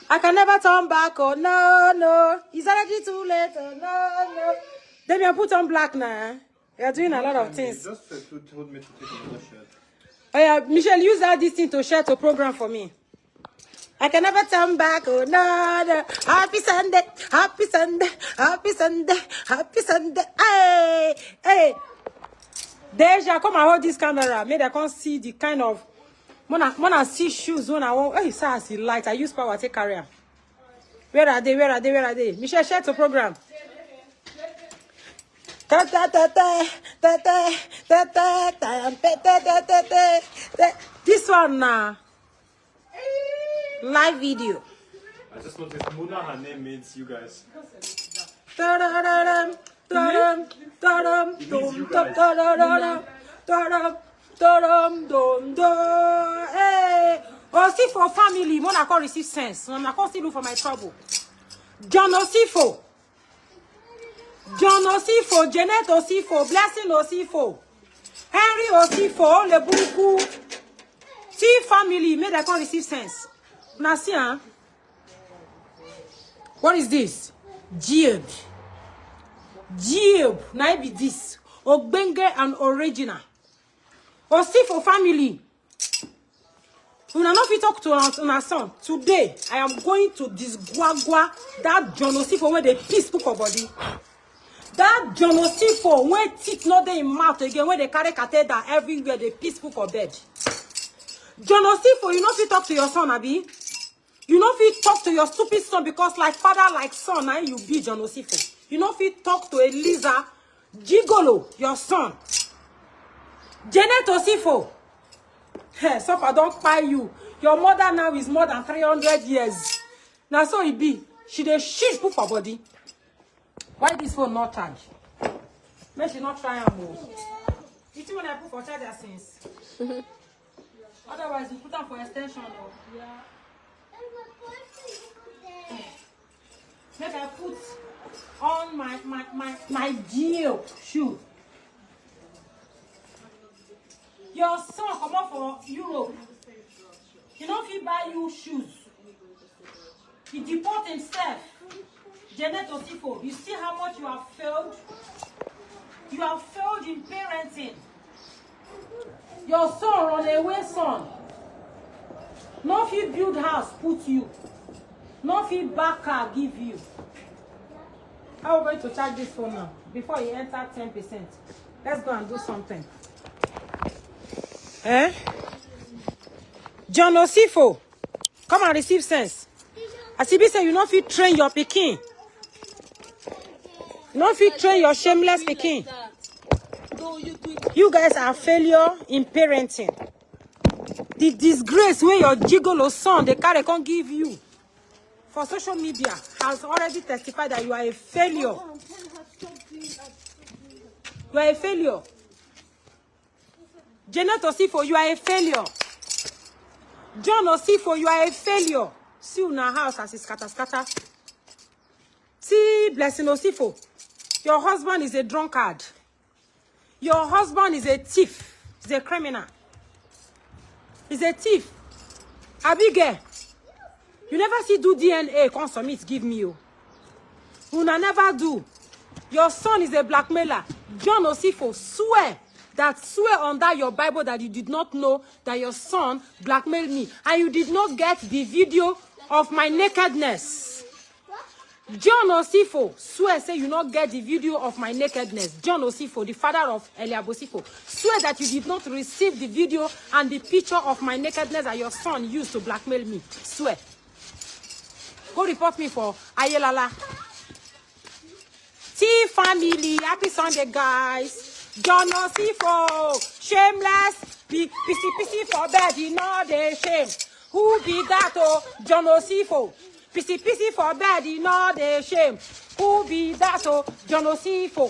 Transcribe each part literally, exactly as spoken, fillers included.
I can never turn back. Oh no, no. It's already too late. Oh no, no. Damian, put on black now. You're doing a lot of things. Just told me to take another shirt. Oh yeah, Michelle, use that this thing to share to program for me. I can never turn back. Oh no, no. Happy Sunday, happy Sunday, happy Sunday, happy Sunday. Hey, hey. Deja, come and hold this camera. Make I come see the kind of Mona, Mona see shoes when I want. Hey, sir, I see light. I use power take carry am. Where are they? Where are they? Where are they? Michelle, share to program. Ta, ta, ta, ta, ta, ta, ta, ta, ta, ta, ta, ta, ta. This one now. Live video. I just noticed Mona, her name means you guys. Ta-da-da-dum, ta-dum, ta-dum, It means dum, you ta-, guys. Ta-da-da-dum, ta-dum, ta-dum, dum, dum. Hey. Osifo family, Mona come receive sense. Mona come still look for my trouble. John Osifo. John Osifo, Janet Osifo, Blessing Osifo, Henry Osifo, Leburuku. See family, make dem come receive sense. Una see, huh? What is this? Jib. Jib. Na it be this. Ogbenge and original. Osifo family. Una no fit talk to una, una son. Today, I am going to disgwagwa that John Osifo wey dey piss put for body. That John Osifo wey teeth no dey im mouth again, wey dey carry catheter everywhere, dey piss put for bed. John Osifo, you no fit talk to your son, abi? You no fit talk to your stupid son because like father, like son, na you be John Osifo. You no fit talk to Eliza Gigolo, your son. Janet Osifo. Hey, suffer don kpai you. Your mother now is more than three hundred years. Na so e be. She dey shit put for body. Why this phone not charge? Make she not try am o. You see when I put for charger since. Otherwise, you put am for extension o. Make I put on my my my my Gio shoe. Your son comot for Europe. He no fit buy you shoes. He deport himself. Janet Osifo, you see how much you have failed? You have failed in parenting. Your son, runaway son, no fit build house put you, no fit buy car give you. How we going to charge this phone now before e enter ten percent? Let's go and do something. Eh? John Osifo, come and receive sense. As e be say you no fit train your pikin. You no fit train your shameless pikin. You guys are failure in parenting. The disgrace wey your gigolo son dey carry come give you for social media has already testified that you are a failure. You are a failure. Janet Osifo, you are a failure. John Osifo, you are a failure. See una house as e scatter scatter. See Blessing Osifo, your husband is a drunkard. Your husband is a thief. He's a criminal. He's a thief. Abigail, you never see do D N A come submit give me o. Una never do. Your son is a blackmailer. John Osifo, swear that, swear on that your Bible that you did not know that your son blackmailed me and you did not get the video of my nakedness. John Osifo, swear say you not get the video of my nakedness. John Osifo, the father of Eliab Osifo, swear that you did not receive the video and the picture of my nakedness that your son used to blackmail me. Swear. Go report me for Ayelala. T family, happy Sunday, guys. John Osifo, shameless, pissy pissy for bed, e no dey shame. Who be that? Oh, John Osifo. Pissy pissy for bed, e no dey shame. Who be that? Oh, John Osifo.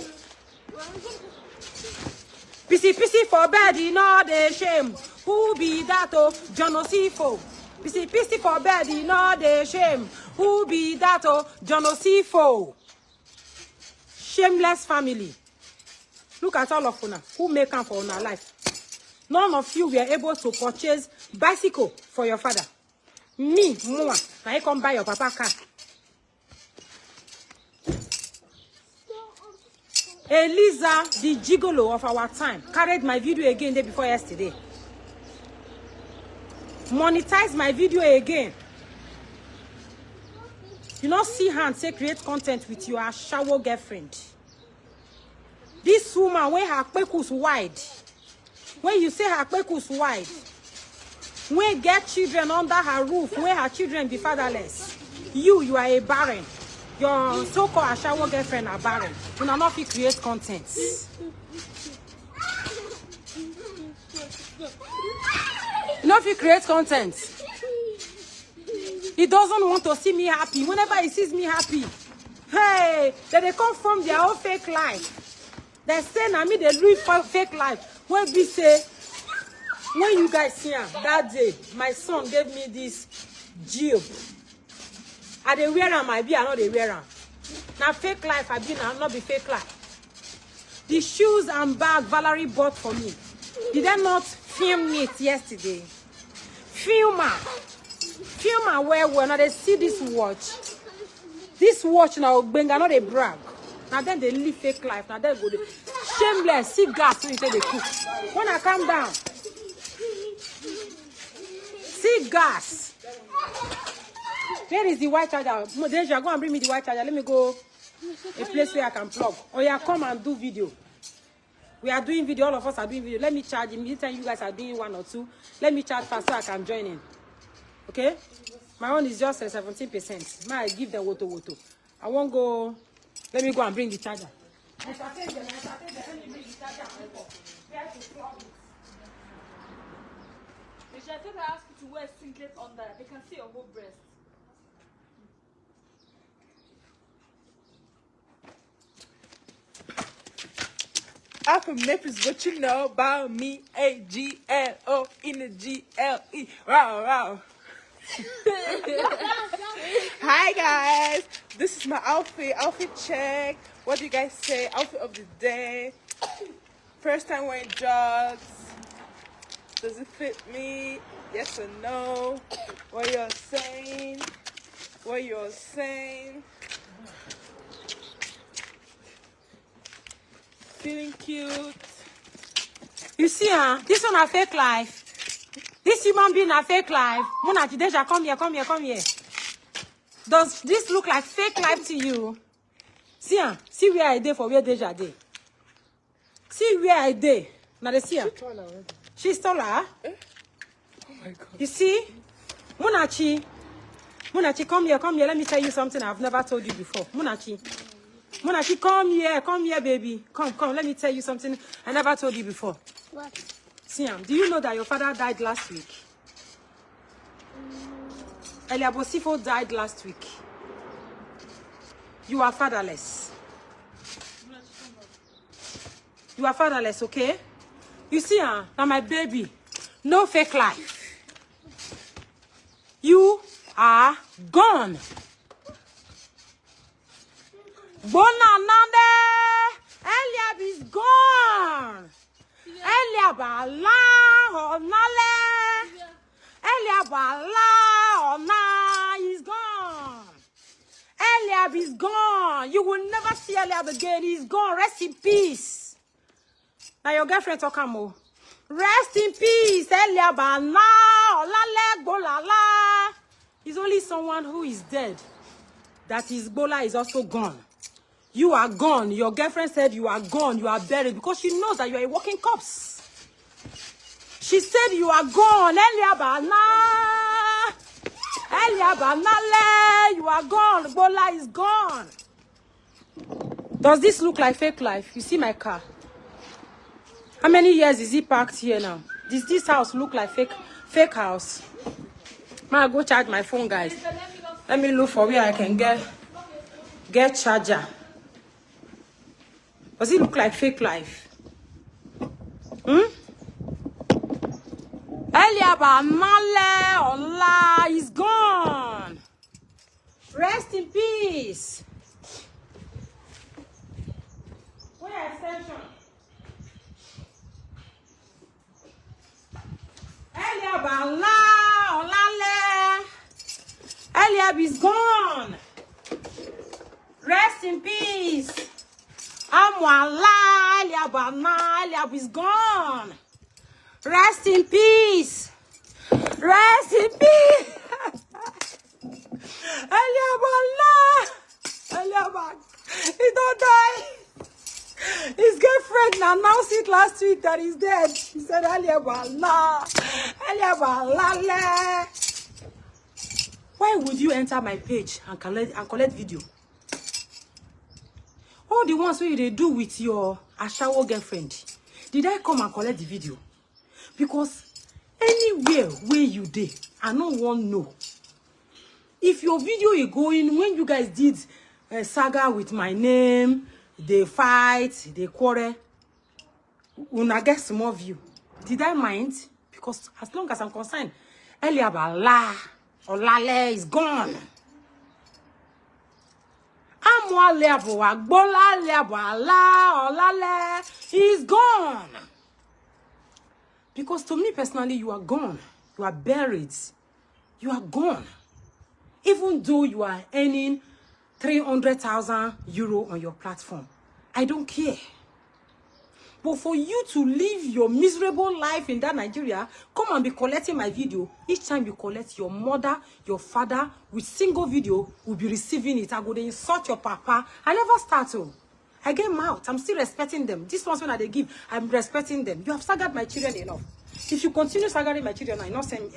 Pissy pissy for bed, e no dey shame. Who be that? Oh, John Osifo. Pissy pissy for bed, e no dey shame. Who be that? Oh, John Osifo. Shameless family. Look at all of una who make am for una life. None of you were able to purchase bicycle for your father. Me, Mua, na you come buy your papa car. Eliza, the gigolo of our time, carried my video again day before yesterday. Monetize my video again. You not see hand say create content with your ashawo girlfriend. This woman, when her kpekus wide, when you say her kpekus wide, when get children under her roof, when her children be fatherless, you, you are a barren. Your so-called ashawo girlfriend are barren. You not fit create content. You not fit create content. He doesn't want to see me happy. Whenever he sees me happy, hey, then they come from their own fake life. They say na me they live for fake life. When we say, when you guys see am that day, my son gave me this jeep. I dey wear am, I be I no dey wear am. Na fake life, I be na not be fake life. The shoes and bag Valerie bought for me. Did I not film it yesterday? Film am. Film am well well. Now they see this watch. This watch now, Benga, not a brag. Now then they live fake life. Now they go dey shameless. See gas when you say they cook. When I come down, see gas. Where is the white charger? Mo- Deja, go and bring me the white charger. Let me go a place where I can plug. Oh yeah, come and do video. We are doing video. All of us are doing video. Let me charge. In the meantime, you guys are doing one or two. Let me charge fast so I can join in. Okay? My own is just uh, seventeen percent. My give them woto woto. I won't go. Let me go and bring the charger. Entertain them, entertain them. Let me bring the charger and go. Where to plug it? Michelle, tell her ask you to wear singlet under. They can see your whole breast. I'm from Memphis, what you know about me? A G L O in the G L E. Wow, wow. Hi guys, this is my outfit. Outfit check. What do you guys say? Outfit of the day. First time wearing jogs. Does it fit me? Yes or no? What you're saying? What you're saying? Feeling cute. You see, huh? This one a fake life. This human being a fake life. Muna Jideja, come here, come here, come here. Does this look like fake life to you? See, huh? See where I dey for where Deja dey. See where I dey. Now they see her. She's taller. Oh my God. You see? Munachi. Munachi, come here, come here. Let me tell you something I've never told you before. Munachi. Munachi, come here, come here, baby. Come, come. Let me tell you something I never told you before. What? Siam, do you know that your father died last week? Elia Bosifo died last week. You are fatherless. You are fatherless, okay? You see, ah, now my baby, no fake life. You are gone. Bona Nande, Eliab is gone. Eliab Allah Onale. Eliab Allah Ona is gone. Eliab is gone. You will never see Eliab again. He's gone. Rest in peace. Now your girlfriend talk am o. Rest in peace, Eliab Ana Olale Gbolala. It's only someone who is dead that his Gbola is also gone. You are gone. Your girlfriend said you are gone. You are buried because she knows that you are a walking corpse. She said you are gone. Eliab Ana. Eliab Anale, you are gone. Gbola is gone. Does this look like fake life? You see my car. How many years is it parked here now? Does this house look like fake fake house? Ma go charge my phone, guys. Let me look for where I can get get charger. Does it look like fake life? Hmm? Eliab Anale Ola is gone. Rest in peace. Where extension? Eliab Ana Olale. Eliab is gone. Rest in peace. Amwala, Eliab Ana, Eliab is gone. Rest in peace. Rest in peace. Eliab Ana. Eliab Ana. He don't die. His girlfriend announced it last week that he's dead. He said, Eliab Ana. Eliab Ana. Why would you enter my page and collect, and collect video? All the ones wey you dey do with your ashawo girlfriend, did I come and collect the video? Because anywhere where you dey, I no wan know. If your video is going, when you guys did a saga with my name, they fight, they quarrel, una get small view. Did I mind? Because as long as I'm concerned, Eliab Ana, Olale is gone. Amwale Abo, Agbola Eliab Ana, Olale is gone. Because to me personally, you are gone. You are buried. You are gone. Even though you are earning three hundred thousand euro on your platform, I don't care. But for you to live your miserable life in that Nigeria, come and be collecting my video. Each time you collect, your mother, your father, with single video, will be receiving it. I go dey insult your papa. I never start. Oh, I get mouth. I'm still respecting them. These ones when I dey give, I'm respecting them. You have staggered my children enough. If you continue staggering my children, I not send.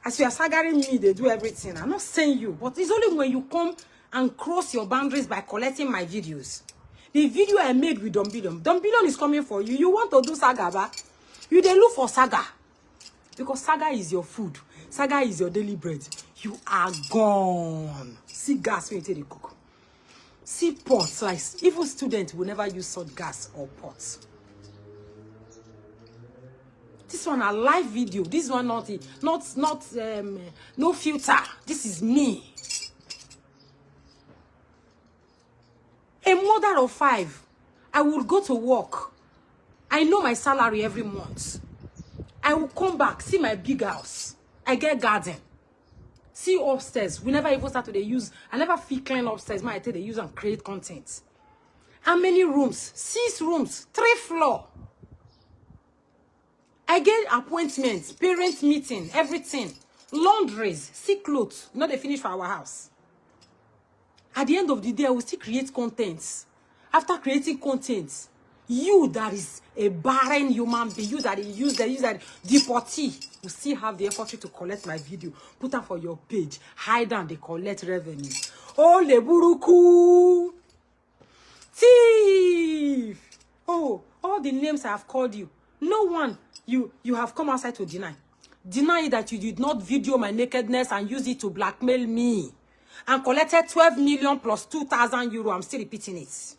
As you are staggering me, they do everything. I'm not saying you, but it's only when you come and cross your boundaries by collecting my videos. The video I made with Don Billion, Don Billion is coming for you. You want to do saga, ba? You dey look for saga. Because saga is your food. Saga is your daily bread. You are gone. See gas wey you take dey cook. See pots. Like, even students will never use such gas or pots. This one a live video. This one not, not, not, um, no filter. This is me. A mother of five. I will go to work. I know my salary every month. I will come back, see my big house. I get garden. See upstairs. We never even start to dey use. I never fit clean upstairs. My, I take dey use and create content. How many rooms? Six rooms, three floor. I get appointments, parent meeting, everything. Laundries, see clothes. You know they finish for our house. At the end of the day, I will still create content. After creating content, you that is a barren human being, you that is use that, use that deportee, you still have the effort to collect my video, put am for your page, hide and dey collect revenue. Ole buruku, thief. Oh, all the names I have called you, no one you, you have come outside to deny. Deny that you did not video my nakedness and use it to blackmail me and collected twelve million plus two thousand euro. I'm still repeating it.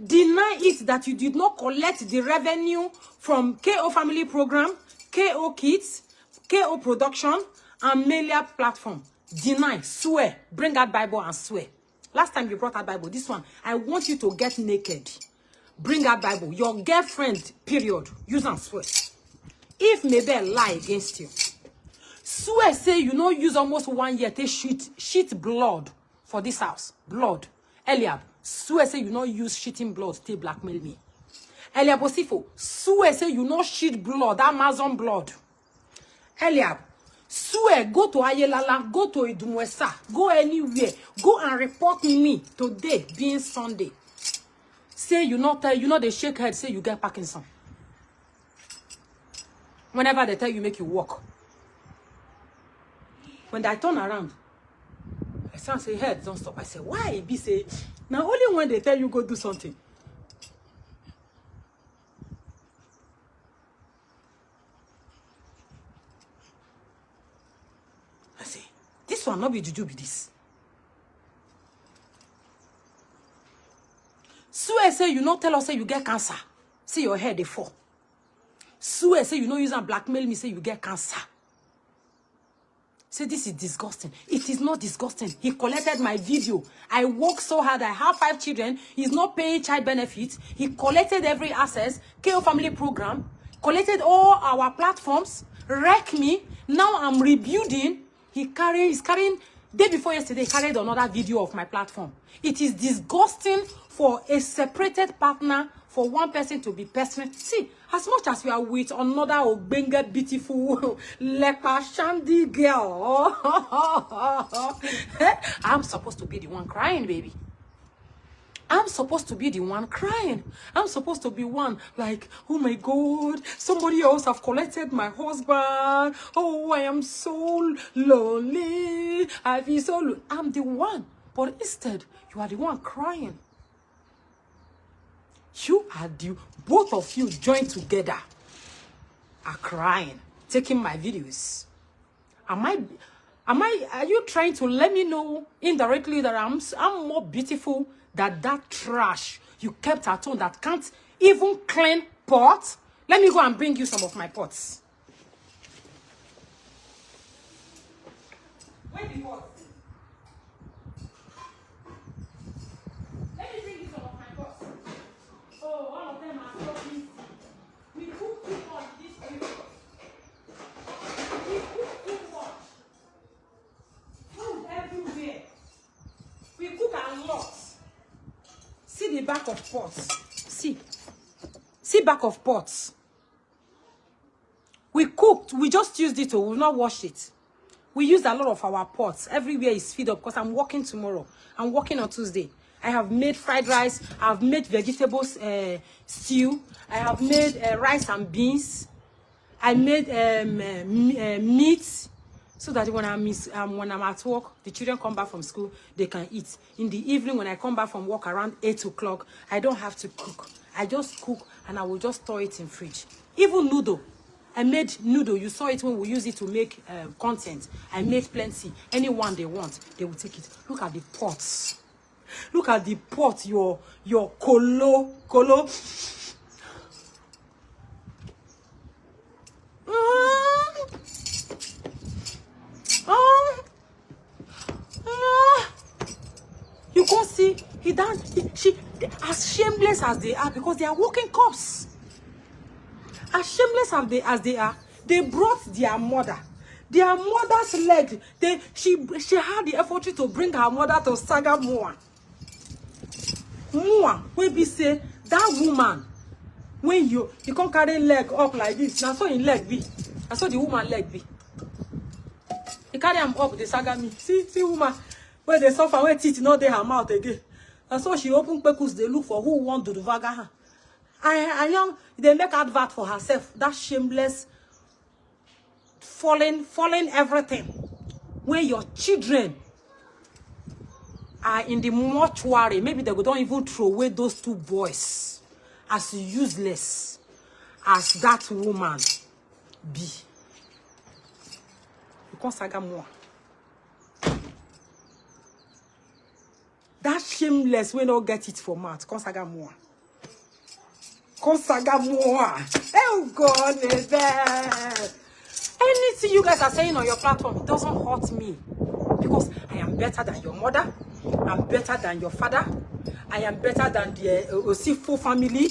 Deny it that you did not collect the revenue from K O Family Program, K O Kids, K O Production, and Melia Platform. Deny, swear, bring out Bible and swear. Last time you brought out Bible, this one, I want you to get naked. Bring out Bible. Your girlfriend, period. Use and swear. If Mabel lie against you, swear say you no use almost one year take shit, shit blood for this house. Blood. Eliab, swear say you no use shitting blood take blackmail me. Eliab Osifo, swear say you no shit blood, Amazon blood. Eliab, swear, go to Ayelala, go to Idumwesa, go anywhere, go and report me today being Sunday. Say you not tell, you know they shake head, say you get Parkinson. Whenever they tell you make you walk. When I turn around, I stand say head don't stop. I say, why e be say now only when they tell you go do something? I say, this one not be juju be this. Swear say you no tell us say you get cancer. See your head dey fall. Swear say you no use and blackmail me say you get cancer. Say this is disgusting. It is not disgusting. He collected my video. I work so hard. I have five children. He's not paying child benefits. He collected every access, K O Family Program, collected all our platforms, wreck me. Now I'm rebuilding. He carrying, he's carrying Day before yesterday, he carried another video of my platform. It is disgusting for a separated partner for one person to be person. See, as much as you are with another ogbenge, beautiful, lepa shandy girl, I'm supposed to be the one crying, baby. I'm supposed to be the one crying. I'm supposed to be one like, "Oh my God, somebody else have collected my husband. Oh, I am so lonely. I feel so lo-" I'm the one. But instead, you are the one crying. You are the, both of you joined together are crying, taking my videos. Am I, am I, are you trying to let me know indirectly that I'm, s- I'm more beautiful than that trash you kept at home that can't even clean pot? Let me go and bring you some of my pots. Where the pots? Let me bring you some of my pots. Oh, all of them are so busy. We cook too much this period. We cook too much. Food everywhere. We cook a lot. See the back of pots. See. See back of pots. We cooked. We just used it. Oh, we've not washed it. We used a lot of our pots. Everywhere is filled up because I'm working tomorrow. I'm working on Tuesday. I have made fried rice. I've made vegetables uh, stew. I have made uh, rice and beans. I made um, uh, m- uh, meat so that when I'm, is- um, when I'm at work, the children come back from school, they can eat. In the evening, when I come back from work around eight o'clock, I don't have to cook. I just cook and I will just store it in fridge. Even noodle, I made noodle. You saw it when we use it to make uh, content. I made plenty. Anyone they want, they will take it. Look at the pots. Look at the pot. Your your kolo kolo. Mm. Mm. Mm. You can't see he dance. He, she as shameless as they are because they are walking cops. As shameless as they as they are, they brought their mother. Their mother's leg. They she she had the effort to bring her mother to Saga Moa. Moa, wey be say that woman when you you come carry leg up like this, na so im leg be. Na so the woman leg be. He carry am up the Saga me. See see woman wey dey suffer wey teeth no dey her mouth again. Na so she open kpekus dey look for who wan duduvaga her. I I am dey make advert for herself. That shameless falling falling everything wey your children are in the mortuary, maybe they go don even throw away those two boys as useless as that woman be. You come Saga Moa. That shameless wey no get it for mouth come Saga Moa. Come Saga Moa. Oh God, baby. Anything you guys are saying on your platform, it doesn't hurt me because I am better than your mother. I'm better than your father. I am better than the uh, Osifo family,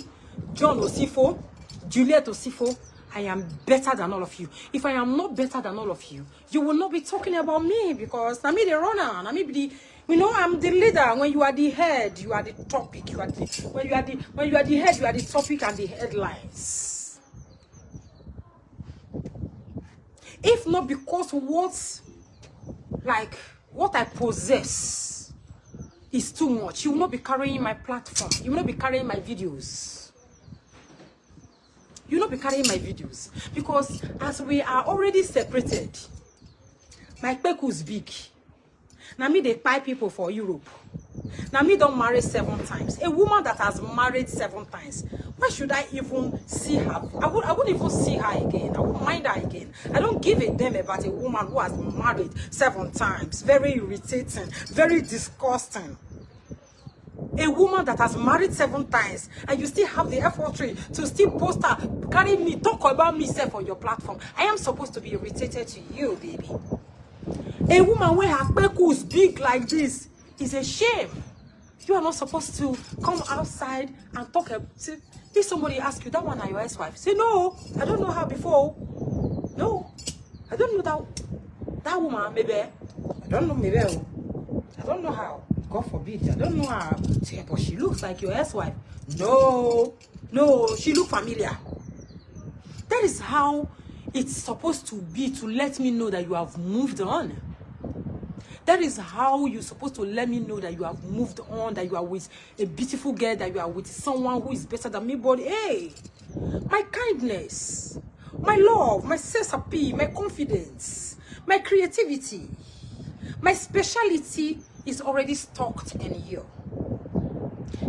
John Osifo, Juliet Osifo. I am better than all of you. If I am not better than all of you, you will not be talking about me because I mean the runner, I mean the you know I'm the leader. When you are the head, you are the topic. You are the when you are the when you are the head, you are the topic and the headlines. If not because what like what I possess is too much, you will not be carrying my platform. You will not be carrying my videos. You will not be carrying my videos because as we are already separated, my kpeku is big. Na me dey kpai people for Europe. Na me don marry seven times. A woman that has married seven times. Why should I even see her? I would I wouldn't even see her again. I wouldn't mind her again. I don't give a damn about a woman who has married seven times. Very irritating, very disgusting. A woman that has married seven times and you still have the effrontery to still post her, carry me, talk about me self on your platform. I am supposed to be irritated to you, baby. A woman where her kpeku is big like this is a shame. You are not supposed to come outside and talk. Ab- See, if somebody asks you that one are your ex-wife, say no, I don't know her before. No, I don't know that that woman. Maybe I don't know, maybe I, I don't know how. God forbid. I don't know how. Yeah, but she looks like your ex-wife. No, no, she look familiar. That is how it's supposed to be, to let me know that you have moved on. That is how you're supposed to let me know that you have moved on, that you are with a beautiful girl, that you are with someone who is better than me. But hey, my kindness, my love, my sense of peace, my confidence, my creativity, my speciality is already stocked in you.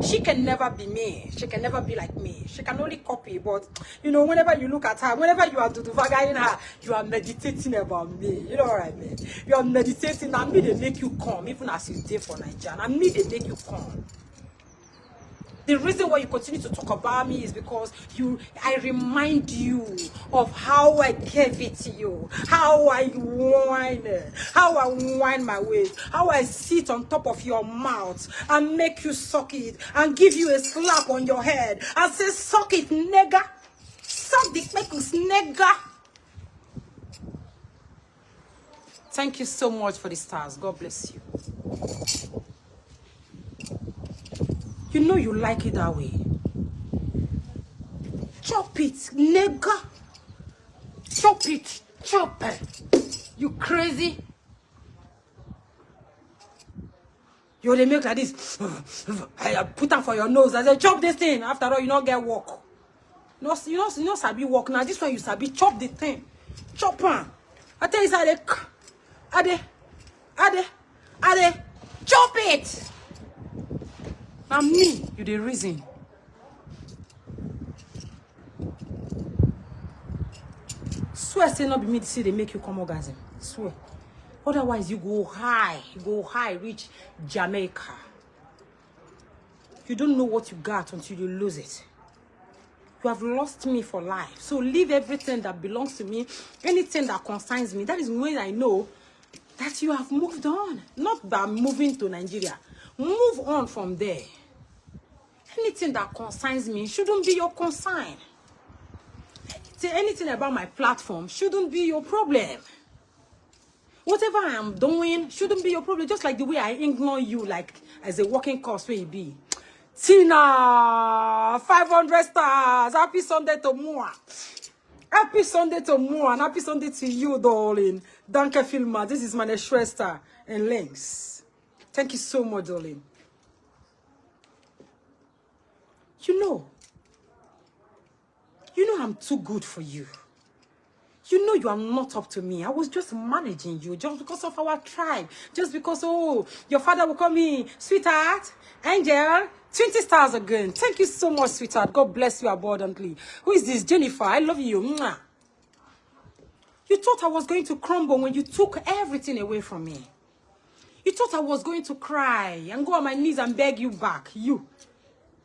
She can never be me. She can never be like me. She can only copy. But you know, whenever you look at her, whenever you are duduvagaing her, you are meditating about me. You know what I mean? You are meditating, and me they make you come, even as you did for Naija. And me they make you come. The reason why you continue to talk about me is because you, I remind you of how I gave it to you, how I whine, how I whine my ways, how I sit on top of your mouth and make you suck it and give you a slap on your head and say, "Suck it, nigga. Suck the peckles, nigga." Thank you so much for the stars. God bless you. You know you like it that way. Chop it, nigga. Chop it. Chop it. You crazy. You dey make like this. I put am for your nose. I say, "Chop this thing." After all, you no get work. No, you no, you no sabi work now. This one you sabi, chop the thing. Chop am. I tell you, say, I dey, I dey, I dey, I dey chop it. Na me you dey reason. Swear say no be me say dey make you come orgasm. Swear. Otherwise, you go high, you go high reach Jamaica. You don't know what you got until you lose it. You have lost me for life. So leave everything that belongs to me, anything that concerns me. That is when I know that you have moved on. Not by moving to Nigeria. Move on from there. Anything that concerns me shouldn't be your concern. Anything, anything about my platform shouldn't be your problem. Whatever I am doing shouldn't be your problem. Just like the way I ignore you, like, as a working cost wey e be. Tina, five hundred stars. Happy Sunday to Mua. Happy Sunday to Mua, and happy Sunday to you, darling. Danke vielmals. This is my Schwester and Links. Thank you so much, darling. You know, you know I'm too good for you. You know you are not up to me. I was just managing you just because of our tribe. Just because, oh, your father will call me sweetheart, angel, twenty stars again. Thank you so much, sweetheart. God bless you abundantly. Who is this? Jennifer. I love you. Mwah. You thought I was going to crumble when you took everything away from me. You thought I was going to cry and go on my knees and beg you back. You.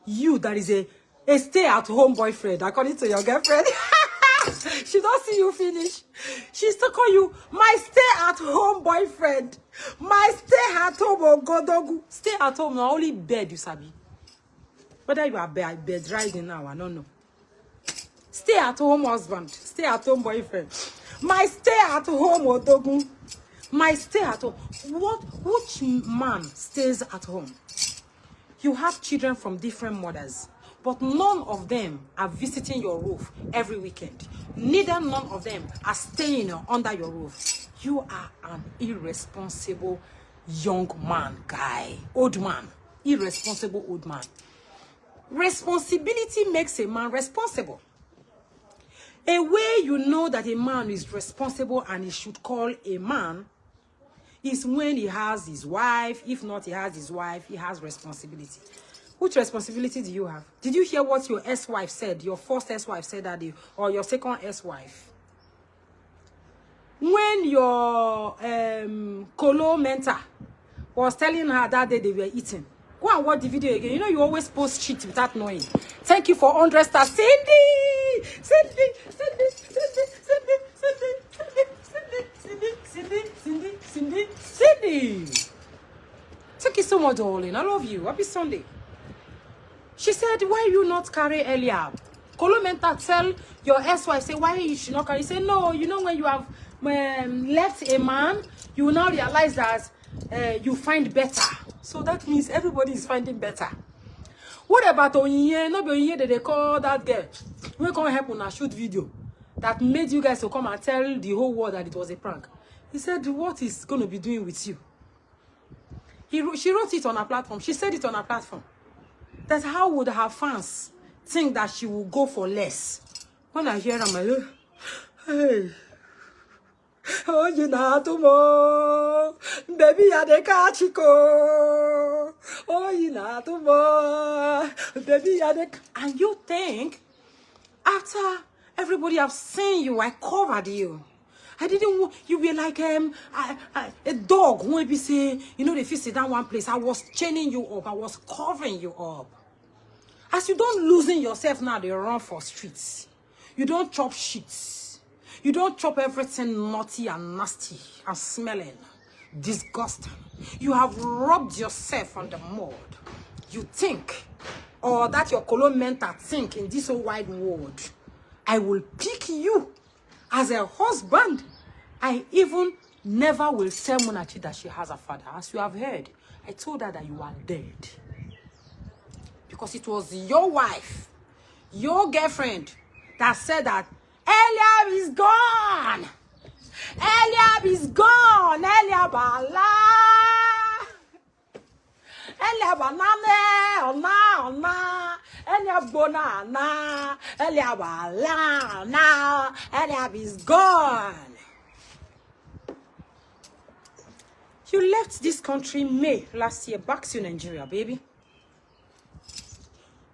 You that is a, a stay-at-home boyfriend, according to your girlfriend. She don't see you finish. She still call you my stay-at-home boyfriend. My stay-at-home ogodogu. Stay at home, na only bed you sabi. Whether you are bed, bed riding now, I don't know. Stay at home husband, stay at home boyfriend. My stay at home odogun. My stay at home. What, which man stays at home? You have children from different mothers, but none of them are visiting your roof every weekend. Neither none of them are staying under your roof. You are an irresponsible young man, guy, old man, irresponsible old man. Responsibility makes a man responsible. A way you know that a man is responsible and he should call a man is when he has his wife. If not, he has his wife, he has responsibility. Which responsibility do you have? Did you hear what your ex-wife said, your first ex-wife said that day, or your second ex-wife? When your um, Colo mentor was telling her that day they were eating, go and watch the video again. You know you always post shit without knowing. Thank you for hundred stars. Cindy! Cindy! Cindy! Cindy! Cindy! Cindy! Thank you so much, darling. I love you. Happy Sunday. She said, "Why you not carry earlier?" Colo mentor tell your ex-wife, say, "Why you should not carry?" Say, "No, you know when you have um, left a man, you will now realize that uh, you find better. So that means everybody is finding better. What about Onyinye? No be Onyinye that they call that girl. We can't help una shoot video that made you guys to come and tell the whole world that it was a prank. He said, "What is going to be doing with you?" He, wrote- she wrote it on her platform. She said it on her platform. That how would her fans think that she will go for less? When I hear them, I go, "Hey, oh, you know, baby, I dey catch you, oh, you know, baby, I dey." And you think after everybody have seen you, I covered you. I didn't want you were like um I, I, a dog who be say, you know, they fit sit down one place. I was chaining you up, I was covering you up. As you don't losing yourself now, they run for streets. You don't chop shit. You don't chop everything naughty and nasty and smelling. Disgusting. You have rubbed yourself on the mud. You think, or that your cologne mentor think in this whole wide world, I will pick you as a husband. I even never will tell Munachi that she has a father. As you have heard, I told her that you are dead. Because it was your wife, your girlfriend, that said that Eliab is gone. Eliab is gone. Eliab Allah. Eliab anane, ona, ona. Eliab bona, na. Eliab Allah, na. Eliab is gone. You left this country May last year, back to Nigeria, baby.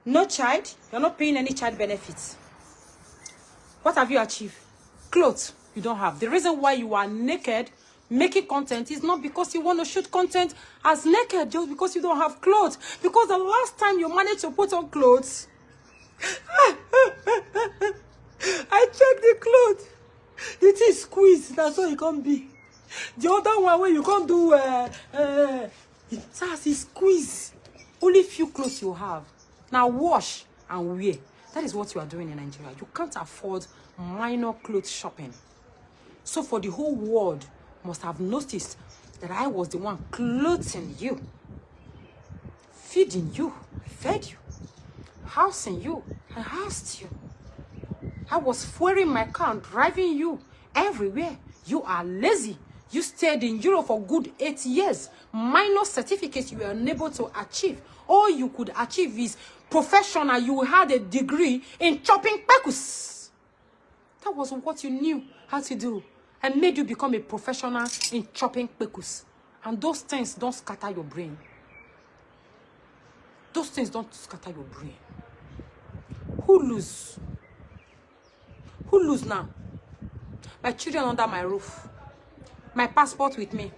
No child, you're not paying any child benefits. What have you achieved? Clothes, you don't have. The reason why you are naked making content is not because you want to shoot content as naked, just because you don't have clothes. Because the last time you managed to put on clothes, I checked the clothes. The thing squeeze, that's all it can be. The other one where you can't do uh, uh, it has it squeeze. Only few clothes you have. Now wash and wear. That is what you are doing in Nigeria. You can't afford minor clothes shopping. So for the whole world must have noticed that I was the one clothing you, feeding you, I fed you, housing you, I housed you. I was fueling my car and driving you everywhere. You are lazy. You stayed in Europe for good eight years. Minor certificates you were unable to achieve. All you could achieve is professional. You had a degree in chopping pekus. That was what you knew how to do. I made you become a professional in chopping pekus. And those things don't scatter your brain. Those things don't scatter your brain. Who lose? Who lose now? My children under my roof. My passport with me.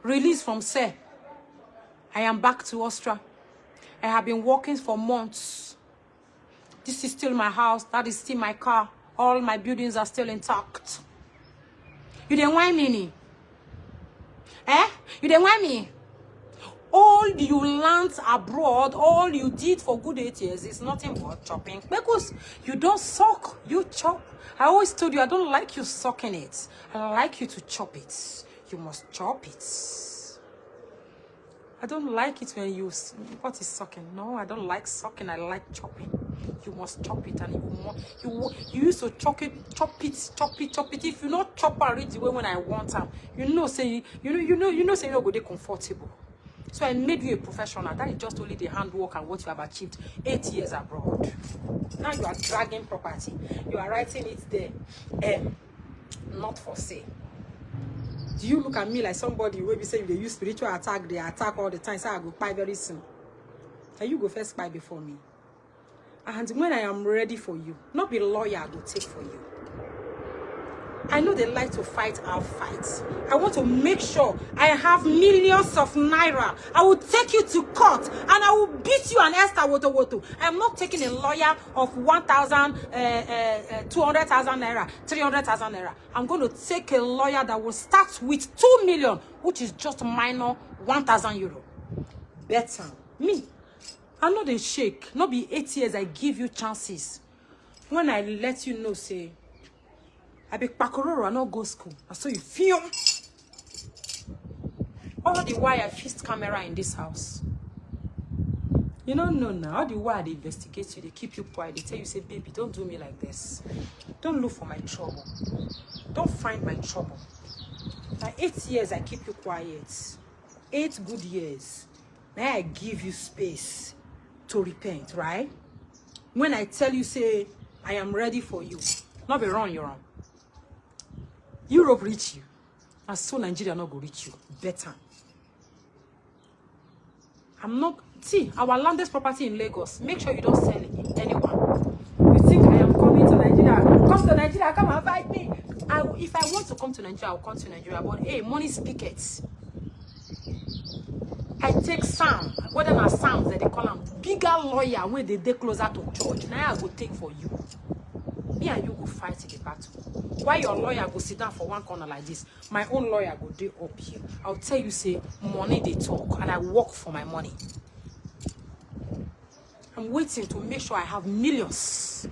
Release from cell. I am back to Austria. I have been working for months. This is still my house. That is still my car. All my buildings are still intact. You dey whine me ni? Eh? You dey whine me? All you learnt abroad, all you did for good eight years is nothing but chopping. Because you don't suck, you chop. I always told you I don't like you sucking it. I like you to chop it. You must chop it. I don't like it when you s- what is sucking. No, I don't like sucking. I like chopping. You must chop it, and you must, you wo- you used to chop it, chop it, chop it, chop it. If you not chop and read the way when I want am, you know say you know you know you know say you no go dey comfortable. So I made you a professional. That is just only the handwork and what you have achieved eight years abroad. Now you are dragging property. You are writing it there. Eh, not for sale. Do you look at me like somebody who be say you dey use spiritual attack, they attack all the time? Say I go buy very soon. And you go first buy before me. And when I am ready for you, not be lawyer I go take for you. I know they like to fight our fights. I want to make sure I have millions of naira. I will take you to court and I will beat you and Esther Woto Woto. I am not taking a lawyer of one thousand, uh, uh, uh, two hundred thousand naira, three hundred thousand naira. I'm going to take a lawyer that will start with two million, which is just minor one thousand euro. Better. Me, I know they shake. Not be eight years I give you chances. When I let you know, say, I be kpakororo, I no go school. I saw you film. All the while I fixed camera in this house. You don't know now. All the while they investigate you, they keep you quiet. They tell you, say, "Baby, don't do me like this. Don't look for my trouble. Don't find my trouble." Na eight years I keep you quiet. Eight good years. May I give you space to repent, right? When I tell you, say, "I am ready for you." Not be wrong, you're wrong. Europe reach you. And so Nigeria not go reach you. Better. I'm not, see, our landed property in Lagos. Make sure you don't sell it anyone. You think I am coming to Nigeria? Come to Nigeria, come and fight me. I, if I want to come to Nigeria, I'll come to Nigeria. But hey, money speaketh. I take Sam, whether na Sam that they call him, bigger lawyer when they dey closer to church. Now I go take for you. Me and you go fight the battle. Why your lawyer go sit down for one corner like this? My own lawyer go dey up here. I'll tell you, say, money they talk, and I work for my money. I'm waiting to make sure I have millions.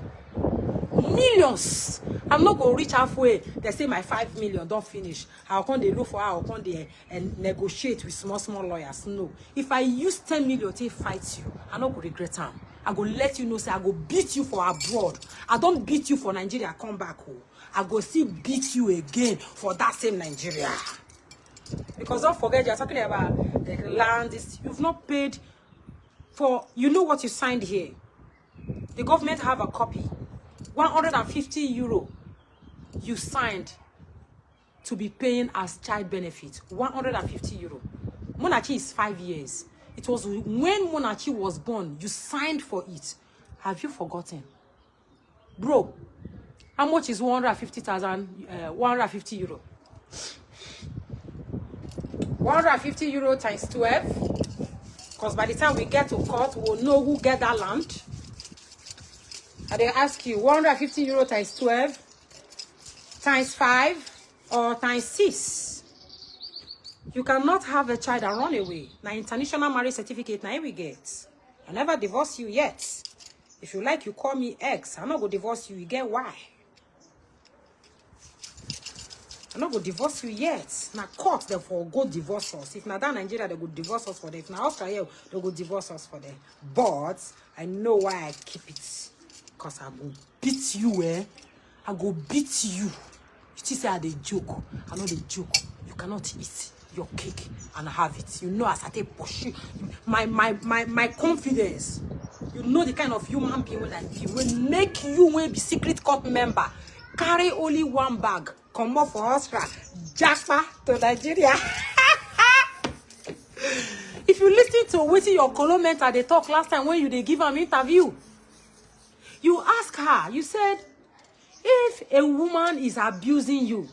Millions. I'm not gonna reach halfway. They say my five million don't finish. I'll come they look for her, I'll come they and negotiate with small, small lawyers. No. If I use ten million to fight you, I no go regret am. I go let you know, say I go beat you for abroad. I don't beat you for Nigeria, come back home. I go still beat you again for that same Nigeria. Because don't forget, you're talking about the land. This, you've not paid for, you know what you signed here. The government have a copy. One hundred and fifty euro you signed to be paying as child benefit. One hundred and fifty euro. Munachi is five years. It was when Munachi was born, you signed for it. Have you forgotten? Bro, how much is one hundred fifty thousand, uh, one hundred fifty euro? One hundred fifty euro times twelve. Because by the time we get to court, we'll know who get that land. And they ask you, one hundred fifty euro times twelve, times five, or times six. You cannot have a child and run away. Now, international marriage certificate, now we get. I never divorce you yet. If you like, you call me ex. I no go divorce you. You get why? I no go divorce you yet. Na court dem for go divorce us. If na that Nigeria, they go divorce us for there. If na Australia, they go divorce us for there. But I know why I keep it. Because I go beat you, eh? I go beat you. You think say I dey joke? I no dey joke. You cannot eat your cake and have it. You know as I take pursue my my my my confidence. You know the kind of human being wey I be. Will make you when be secret court member carry only one bag, come up for Austria, japa to Nigeria. If you listen to wetin your kolo mentor dey talk last time when you dey give am interview, you ask her, you said, if a woman is abusing you,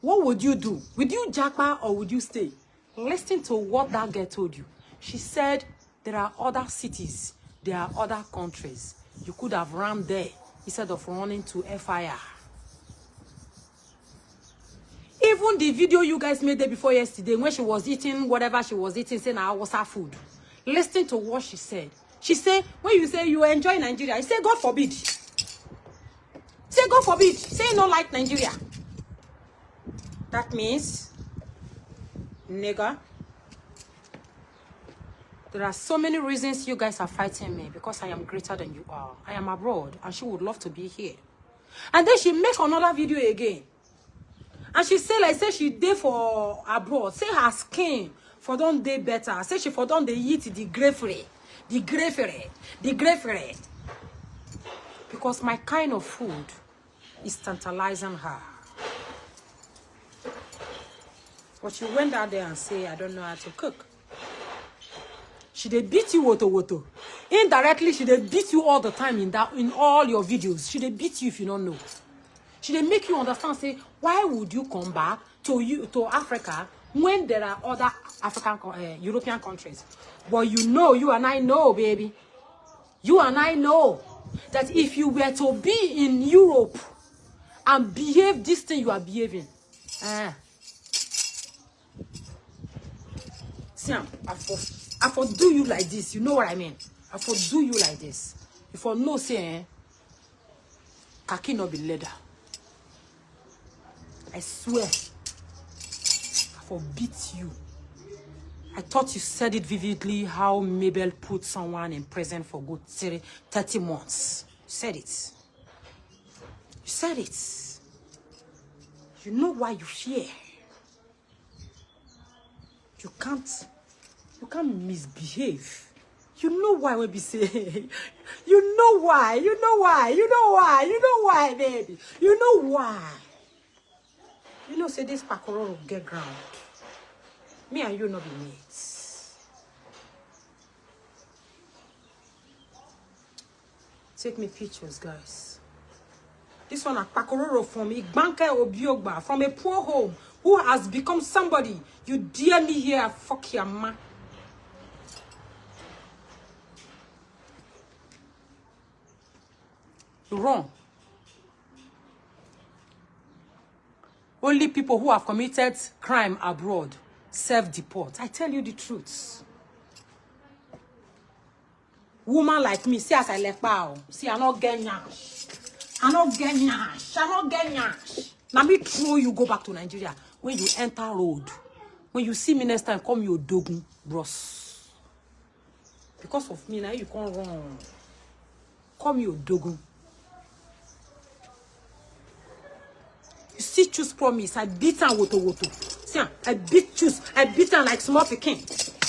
what would you do? Would you japa or would you stay? Listen to what that girl told you. She said, there are other cities, there are other countries. You could have run there instead of running to F I R. Even the video you guys made there before yesterday, when she was eating whatever she was eating, saying our Hausa food. Listen to what she said. She said, when you say you enjoy Nigeria, you say, God forbid. Say, God forbid. Say you no like Nigeria. That means, nigga, there are so many reasons you guys are fighting me, because I am greater than you are. I am abroad, and she would love to be here. And then she make another video again. And she say, like, say she dey for abroad. Say her skin for don dey better. Say she for don dey eat the grefere. The grefere. The grefere. Because my kind of food is tantalizing her. But she went out there and say, I don't know how to cook. She dey beat you, woto woto. Indirectly, she dey beat you all the time in that, in all your videos. She dey beat you if you don't know. She dey make you understand, say, why would you come back to you, to Africa, when there are other African co-, eh, European countries? But you know, you and I know, baby. You and I know that if you were to be in Europe and behave this thing you are behaving, eh, see am, I for, I for do you like this. You know what I mean? I for do you like this. You for know say, eh, Khaki no be leather. I swear, I for beat you. I thought you said it vividly how Mabel put someone in prison for good thirty, thirty months. You said it. You said it. You know why you fear. You can't, you can't misbehave. You know why we be say, you know why, you know why, you know why, you know why, baby. You know why. You know say this pakororo get ground. Me and you no be mates. Take me pictures, guys. This one, Akpakororo from Igbanke Obiogba, from a poor home, who has become somebody. You dare me here, I fuck your ma. You wrong. Only people who have committed crime abroad self-deport. I tell you the truth. Woman like me, see as I left power. See, I not get nyash. I not get nyash. I not get nyash. Now me throw you go back to Nigeria. When you enter road, when you see me next time, come your dogun, bros. Because of me, now you can't run. Come your dogun. You see, choose promise. I beat her woto woto. See, am, I beat choose. I beat her like small pikin.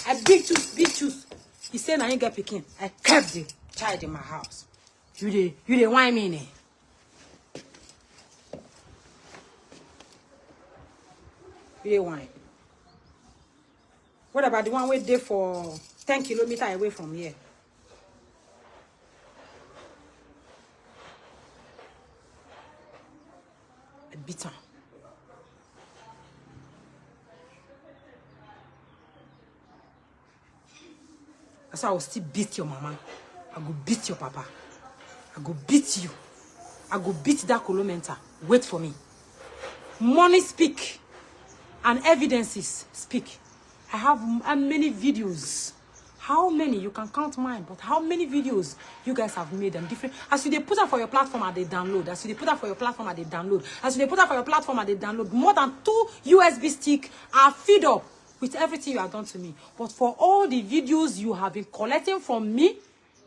I beat choose, beat choose. He say, "Na him get pikin." I kept the child in my house. You dey, you dey whine me, ne? You dey whine. What about the one wey dey for ten kilometer away from here? I beat am. That's why I will still beat your mama. I go beat your papa. I go beat you. I go beat that Kolomenta. Wait for me. Money speak, and evidences speak. I have m-, how many videos? How many? You can count mine, but how many videos you guys have made them different? As you dey put am for your platform, I dey download. As you dey put am for your platform, I dey download. As you dey put am for your platform, I dey download. More than two U S B stick are filled up with everything you have done to me. But for all the videos you have been collecting from me,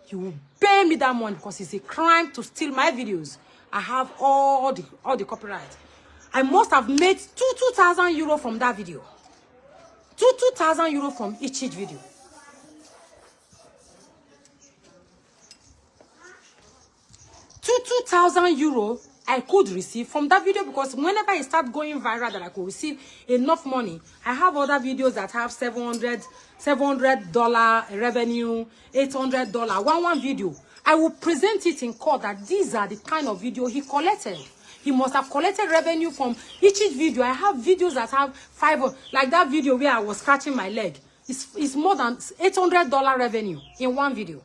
you will pay me that money, because it's a crime to steal my videos. I have all the, all the copyright. I must have made two, two thousand euro from that video. Two, two thousand euro from each, each video. Two, two thousand euro I could receive from that video, because whenever I start going viral that I could receive enough money, I have other videos that have seven hundred, seven hundred dollar revenue, eight hundred dollar, one, one video. I will present it in court that these are the kind of video he collected. He must have collected revenue from each, each video. I have videos that have five, like that video where I was scratching my leg. It's, it's more than eight hundred dollar revenue in one video.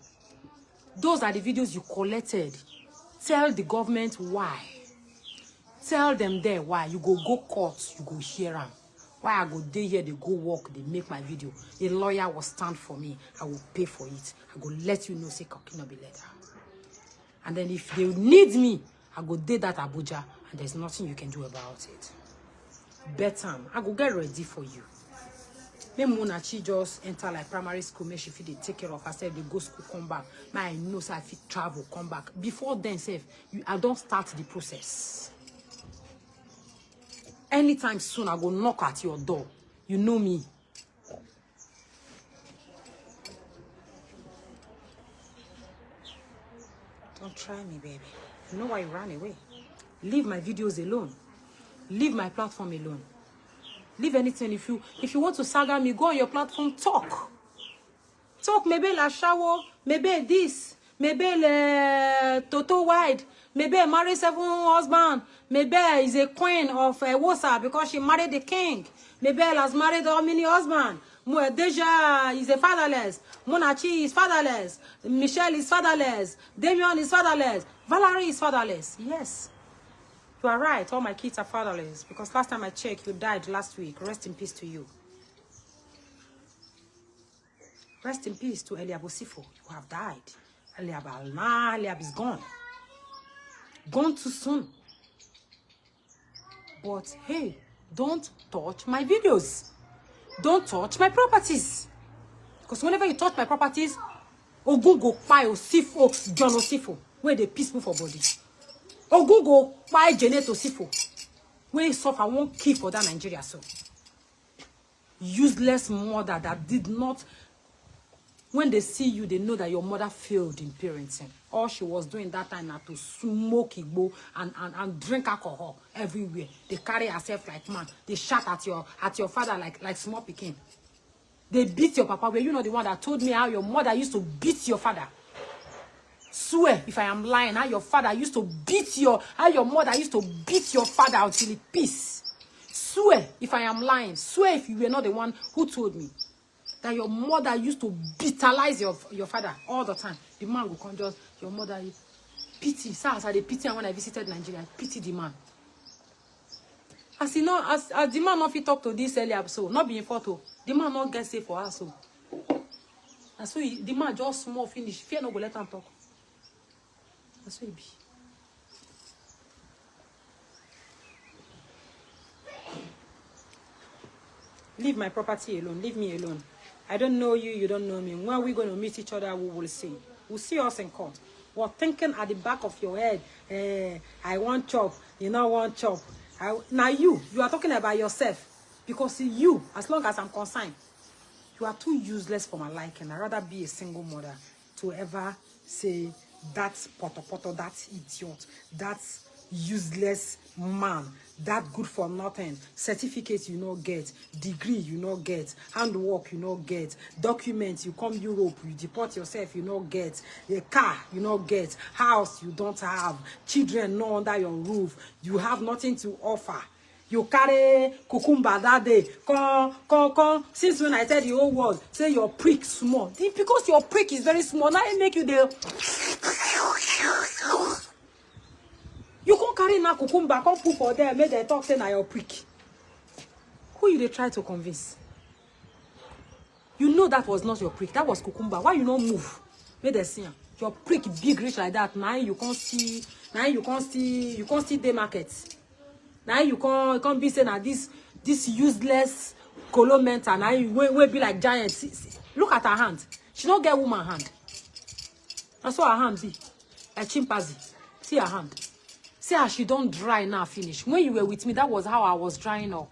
Those are the videos you collected. Tell the government why. Tell them there why. You go, go court, you go hear am. Why I go dey here, they go work, they make my video. A lawyer will stand for me. I will pay for it. I go let you know say Khaki no be leather. And then if they need me, I go dey that Abuja, and there's nothing you can do about it. Bet am, I go get ready for you. Make Munachi just enter like primary school, make she fit dey take care of herself, dey go school, come back. Make I know say I fit travel, come back. Before then sef, you, I don start the process. Anytime soon, I go knock at your door. You know me. Don't try me, baby. You know why you ran away. Leave my videos alone. Leave my platform alone. Leave anything. If you, if you want to saga me, go on your platform, talk. Talk, maybe la shower, maybe this, maybe le Toto wide, maybe marry seven husband, maybe is a queen of uh, Wosa because she married the king. Maybe has married how many husbands? Mo- Deja is a fatherless. Munachi is fatherless. Michelle is fatherless. Damian is fatherless. Valerie is fatherless. Yes. You are right. All my kids are fatherless because last time I checked, you died last week. Rest in peace to you. Rest in peace to Eliab Osifo. You have died. Eliab Alma, Eliab is gone. Gone too soon. But hey, don't touch my videos. Don't touch my properties. Because whenever you touch my properties, Ogun go kpai Osifo, John Osifo, where they peaceful for body. Ogun go kpai Janet Osifo, where he suffer won't kill for that Nigeria. So useless mother that did not, when they see you, they know that your mother failed in parenting. All she was doing that time na to smoke igbo and, and, and drink alcohol everywhere. They carry herself like man. They shout at your at your father like like small pikin. They beat your papa. Were you not the one that told me how your mother used to beat your father? Swear if I am lying, how your father used to beat your how your mother used to beat your father until he peace. Swear if I am lying. Swear if you were not the one who told me that your mother used to brutalize your your father all the time. The man will come just your mother. Pity, sir, as I dey pity am when I visited Nigeria, I pity the man. As he no as as the man no fit talk to this earlier so, not be in photo. The man no get safe for us so. And so he, the man just small finish, fear no go let am talk. That's what it be. Leave my property alone. Leave me alone. I don't know you. You don't know me. When are we going to meet each other? We will see. We'll see us in court. What thinking at the back of your head? Eh, I want chop. You know, want chop. I, now you, you are talking about yourself. Because you, as long as I'm concerned, you are too useless for my liking. I'd rather be a single mother to ever say that poto poto, that idiot, that useless man, that good for nothing. Certificate you no get, degree you no get, handwork you no get, documents you come Europe, you deport yourself, you no get, a car you no get, house you don't have, children no under your roof, you have nothing to offer. You carry cucumber that day. Come, come, come. Since when I tell the whole world, say your prick small. The- Because your prick is very small, now it make you the. You can't carry now cucumber, come put for there, make them talk say na your prick. Who you dey try to convince? You know that was not your prick. That was cucumber. Why you no move? Make them see am. Your prick big reach like that. Now you can't see. Now you can't see. You can't see the market. Now you can't can't be saying that this this useless colo mentor. Now you will, will be like giant. See, see, look at her hand. She don't get woman hand. I saw her hand be a chimpanzee. See her hand. See how she don't dry now finish. When you were with me, that was how I was drying up.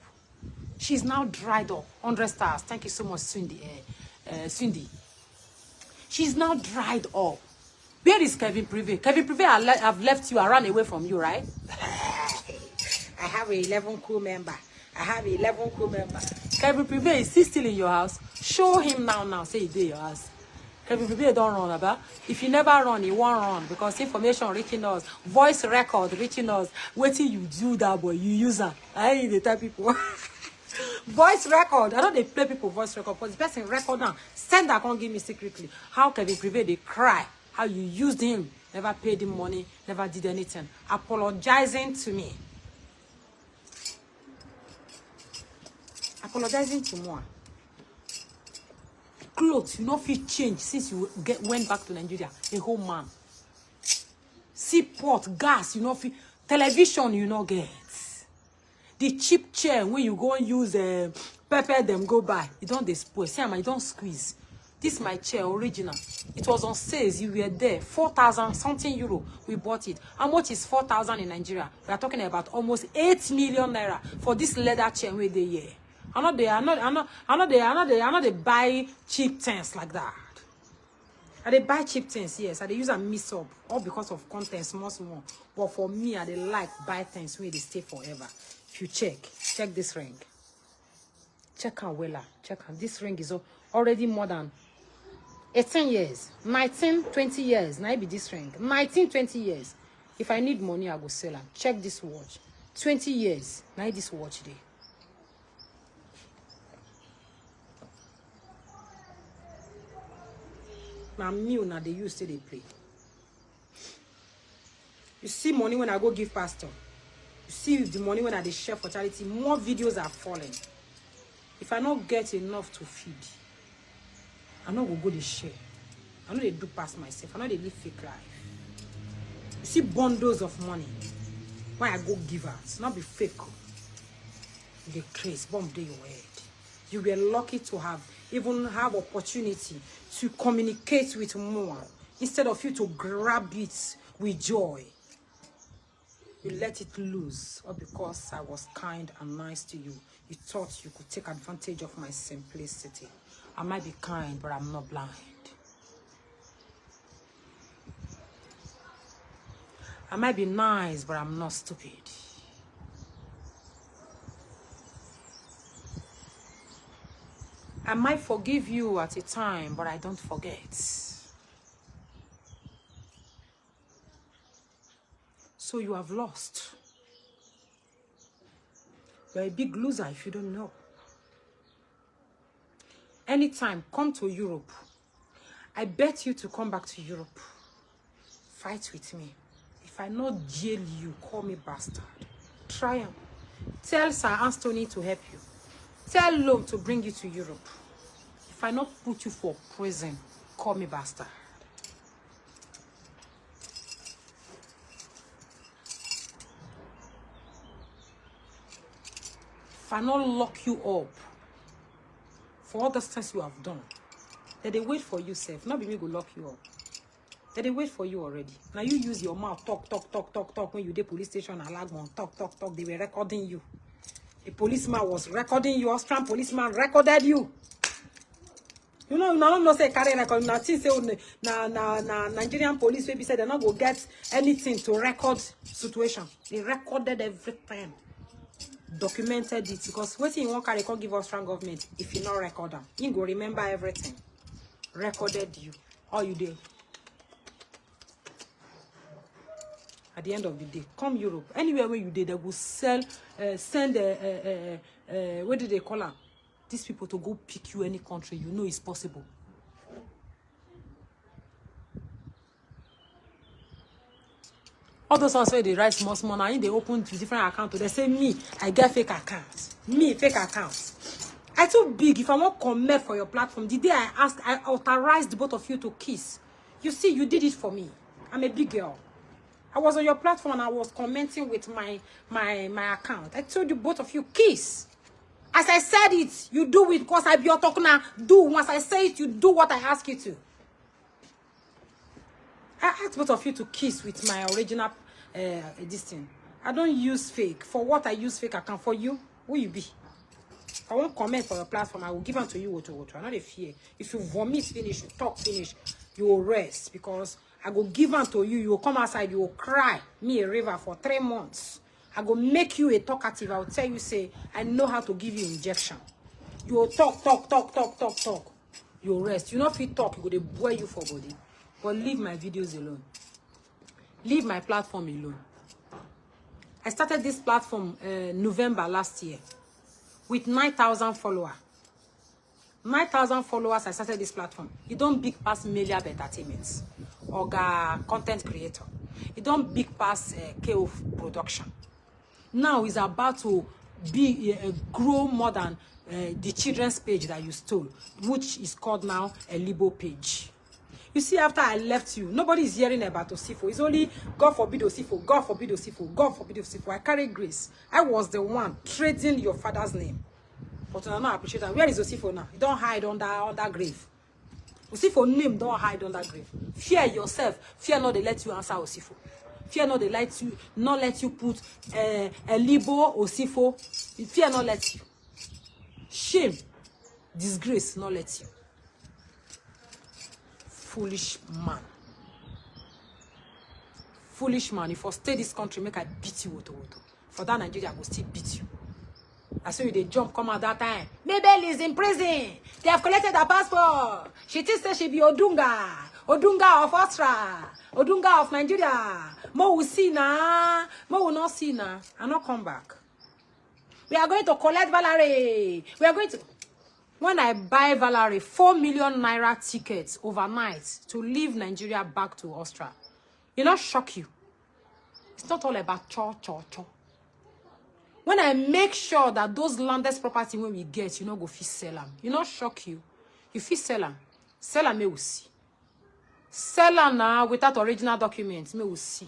She's now dried up. Hundred stars. Thank you so much, Cindy. Uh, uh, Cindy. She's now dried up. Where is Kevin Privé? Kevin Privé, I le- I've left you. I ran away from you, right? I have a eleven crew member. I have a eleven crew member. Kevin Privé, is he still in your house? Show him now, now. Say he dey your house. Kevin Privé don't run about. If you never run, he won't run because information reaching us, voice record reaching us. Waiting you do that boy, you use am. I ain't the type people. Voice record. I don't dey play people voice record, but the person record now. Send that come give me secretly. How Kevin Privé dey cry? How you used him? Never paid him money, never did anything. Apologizing to me. Apologizing to more. Clothes, you no fit change since you get went back to Nigeria. A whole man. See pot, gas, you no fit. Television, you no get. The cheap chair when you go and use uh, pepper them go buy, you don't dey spoil. See am, you don't squeeze. This my chair original. It was on sales. You were there. Four thousand something euro. We bought it. How much is four thousand in Nigeria? We are talking about almost eight million naira for this leather chair wey dey here. I know they, I know, I know, I know they, I know they, I know they buy cheap things like that. I dey buy cheap things, yes. I dey use am mix up, all because of content, small small. But for me, I dey like buy things wey dey stay forever. If you check, check this ring. Check am wella. Check am. This ring is al- already more than eighteen years, nineteen, twenty years. Now it be this ring. Nineteen, twenty years. If I need money, I go sell am. Check this watch. Twenty years. Now this watch dey. Na me una dey use take dey play. You see money when I go give pastor. You see the money when I dey share for charity. More videos are falling. If I no get enough to feed, I no go go dey share. I no dey do pass myself. I no dey live fake life. You see bundles of money. Why I go give out? Not be fake. The craze bomb dey your head. You were lucky to have even have opportunity to communicate with more instead of you to grab it with joy. You let it loose, all because I was kind and nice to you. You thought you could take advantage of my simplicity. I might be kind, but I'm not blind. I might be nice, but I'm not stupid. I might forgive you at a time, but I don't forget. So you have lost. You're a big loser if you don't know. Anytime, come to Europe. I bet you to come back to Europe. Fight with me. If I not jail you, call me bastard. Try am. Tell Sir Anthony to help you. Tell Lom to bring you to Europe. If I not put you for prison, call me bastard. If I not lock you up for all those things you have done, then they wait for you, sef. Not be me go lock you up. Then they wait for you already. Now you use your mouth, talk, talk, talk, talk, talk. When you dey police station, Alagbon, talk, talk, talk. They were recording you. A policeman was recording you. Austrian policeman recorded you. You know, now no say carry record. Now think say, oh, na na na Nigerian police wey be say they not go get anything to record situation. They recorded everything, documented it, because wetin you wan carry come give Austrian government if you not record am? He go remember everything. Recorded you. All you do. At the end of the day, come Europe, anywhere where you dey, they go sell, uh, send, uh, uh, uh, uh, what do they call am? These people to go pick you any country you know is possible. All those ones wey dey write small small, na im dey open different account. They say me, I get fake account. Me, fake account. I too big. If I wan comment for your platform, the day I asked, I authorized both of you to kiss. You see, you did it for me. I'm a big girl. I was on your platform and I was commenting with my my my account. I told you both of you kiss. As I said it, you do it, because I be your talk now. Do, once I say it, you do what I ask you to. I asked both of you to kiss with my original, uh, this thing. I don't use fake. For what I use fake account? For you? Who you be? If I wan comment for your platform, I will give am to you, woto woto. I no dey fear. If you vomit finish, you talk finish, you will rest, because I go give am to you. You will come outside, you will cry me a river for three months. I go make you a talkative. I will tell you say I know how to give you injection. You will talk, talk, talk, talk, talk, talk. You rest. You no fit talk. You go dey boil you for body. But leave my videos alone. Leave my platform alone. I started this platform, uh, November last year with nine thousand followers. Nine thousand followers, I started this platform. E don big pass Meliab Entertainment, Oga Content Creator. E don big pass, uh, K O Production. Now it's about to be a, a grow more than, uh, the children's page that you stole, which is called now a Libo page. You see, after I left you, nobody is hearing about Osifo. It's only, "God forbid Osifo, God forbid Osifo, God forbid Osifo." I carry grace. I was the one trading your father's name. But una no appreciate that. Where is Osifo now? He don hide under, under grave. Osifo name don hide under grave. Fear yourself. Fear not dey let you answer Osifo. Fear not dey let you, not let you put, uh, Elibo Osifo. Fear not let you. Shame, disgrace not let you. Foolish man. Foolish man, if I stay this country, make I beat you, woto woto. For that Nigeria, I go still beat you. I saw you dey jump come out that time. Mabel is in prison. They have collected her passport. She thinks say she be Odunga. Odunga of Austria. Odunga of Nigeria. Mo will see na. Mo will not see na. I not come back. We are going to collect Valerie. We are going to. When I buy Valerie four million naira tickets overnight to leave Nigeria back to Austria, e not shock you? It's not all about cho, cho, cho. When I make sure that those landed property when we get, you no go fit sell am, e not shock you? You fit sell am. Sell am, make we see. Sell am now without original documents, make we see.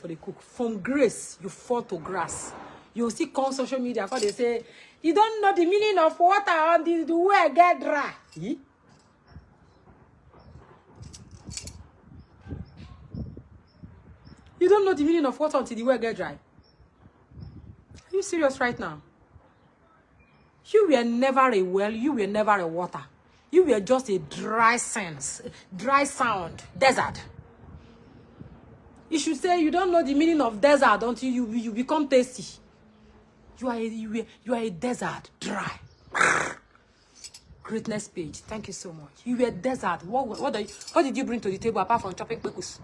yourself for the cook. From grace, you fall to grass. You still come social media for they say, "You don't know the meaning of water on the, the way I get dry." Eh? You don't know the meaning of water until the well get dry. Are you serious right now? You were never a well, you were never a water. You were just a dry sense, dry sound, desert. You should say you don't know the meaning of desert until you, you become tasty. You are a, you were, you are a desert, dry. Greatness page. Thank you so much. You were desert. What, what, are you, what did you bring to the table apart from chopping kpekus?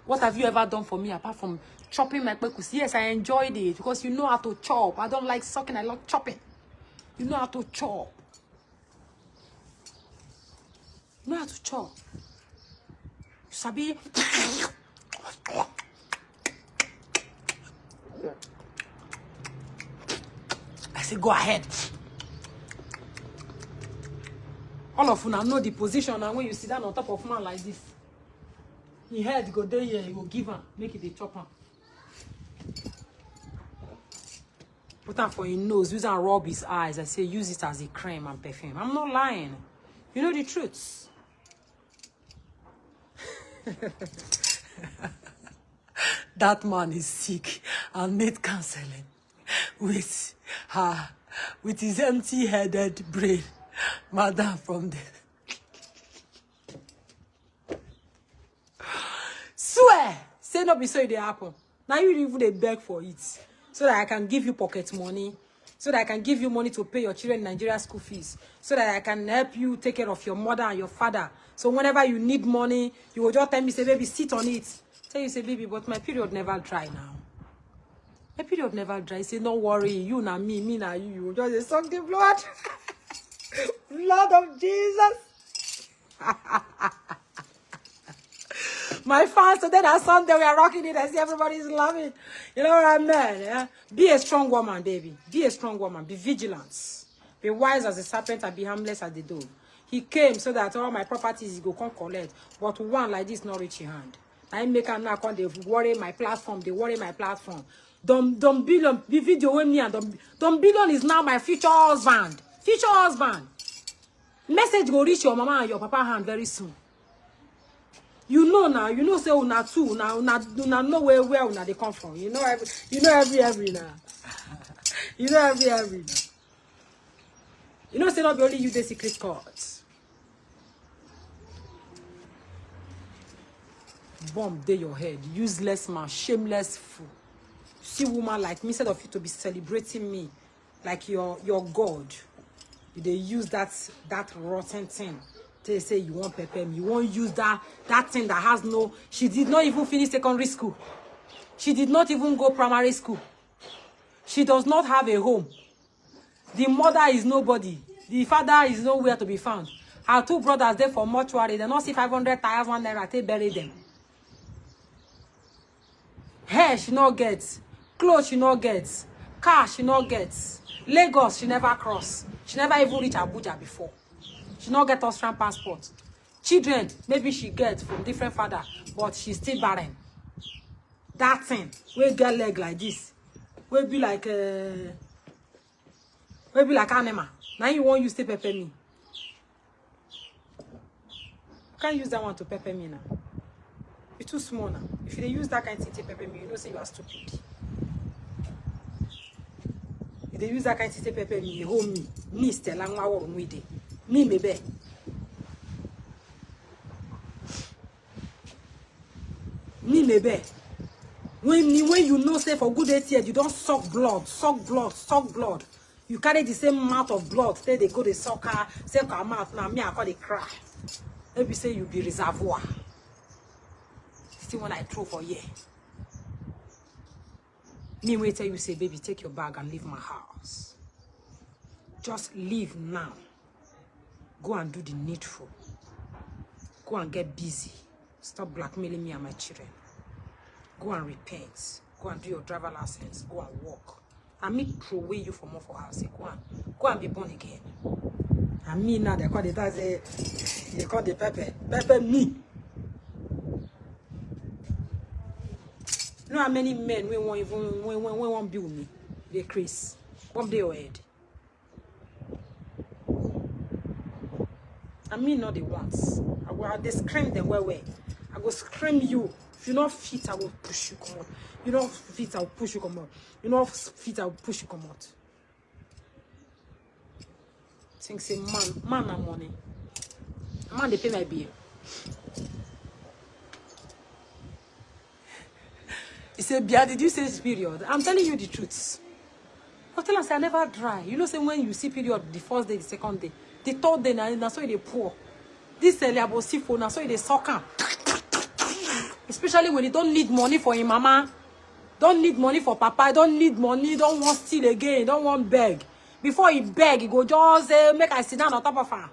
What have you ever done for me apart from chopping my kpekus? Yes, I enjoyed it because you know how to chop. I don't like sucking. I love chopping. You know how to chop. You know how to chop. You sabi. I say, go ahead. All of una know the position, and when you sit down on top of man like this, his head go there here, he go give am, make it dey chop am. Put am for him nose, use and rub his eyes. I say, use it as a cream and perfume. I'm not lying. You know the truth. That man is sick and need counseling with her, with his empty-headed brain. Madam from the swear, say no be so e dey happen. Now you even dey beg for it so that I can give you pocket money, so that I can give you money to pay your children Nigeria school fees, so that I can help you take care of your mother and your father. So whenever you need money, you will just tell me, say, "Baby, sit on it." Tell you, say, "Baby, but my period never dry now. My period never dry." Say, "No worry, you na me, me na you." You will just dey suck the blood. Blood of Jesus. My fans, today that Sunday, we are rocking it. I see everybody is loving. You know what I mean? Yeah? Be a strong woman, baby. Be a strong woman. Be vigilant. Be wise as a serpent and be harmless as the dove. He came so that all my properties go come collect. But one like this not reach your hand. I make am now come dey worry my platform. They worry my platform. Don Don Billion, the video with me and Don Don Billion is now my future husband. Future husband. Message go reach your mama and your papa hand very soon. You know now, you know say una two, una una una know where where una dey come from. You know every, you know every every now. You know every every now. You know say not be only you the secret court. Bomb dey your head, useless man, shameless fool. See woman like me, instead of you to be celebrating me like your your god, you dey use that that rotten thing to say you wan pepper me. You wan use that that thing that has no. She did not even finish secondary school. She did not even go primary school. She does not have a home. The mother is nobody. The father is nowhere to be found. Her two brothers dey for mortuary. They no see five hundred thousand naira take bury them. Hair she no get, clothes she no get, car she no get, Lagos she never cross, she never even reach Abuja before, she no get Austrian passport, children maybe she get from different father, but she still barren. That thing wey get leg like this, wey be like uh, Wey be like animal. Now you wan use take pepper me. You can't use that one to pepper me now. You too small now. If you dey use that kind thing take pepper me, you know say you are stupid. You dey use that kind thing take pepper me, you hold me. Me, Stella Nwawo Nwide. Me, maybe. Me, maybe. When, when you know say for good eight years, you don suck blood, suck blood, suck blood. You carry the same mouth of blood, say they go dey suck her, say her mouth now, me, I call dey cry. Maybe say you be reservoir. Still when I throw for here. Me wey tell you say, "Baby, take your bag and leave my house." Just leave now. Go and do the needful. Go and get busy. Stop blackmailing me and my children. Go and repent. Go and do your driver license. Go and work. I mean, throw away you for more for house. Say, go and, go and be born again. And me now, they call the, say, they call the pepper. Pepper me. You know how many men we won't even, we, we, we won't be with me? They craze. What dey your head? I mean, not the ones. I go, I dey scream them well, well. I go scream you. If you not fit, I will push you come out. You not fit, I will push you come out. You not fit, I will push you come out. Think say man, man na money. Man dey pay my bill. He say, "Bia, did you say it's period?" I'm telling you the truth. I tell am say I never dry. You know say when you see period, the first day, the second day, the third day, na, na so e dey pour. This Eliabo Sifo, na so e dey suck am. Especially when he don't need money for him mama, don't need money for papa, don't need money, don't want steal again, don't want beg. Before he beg, he go just say, "Make I sit down on top of her."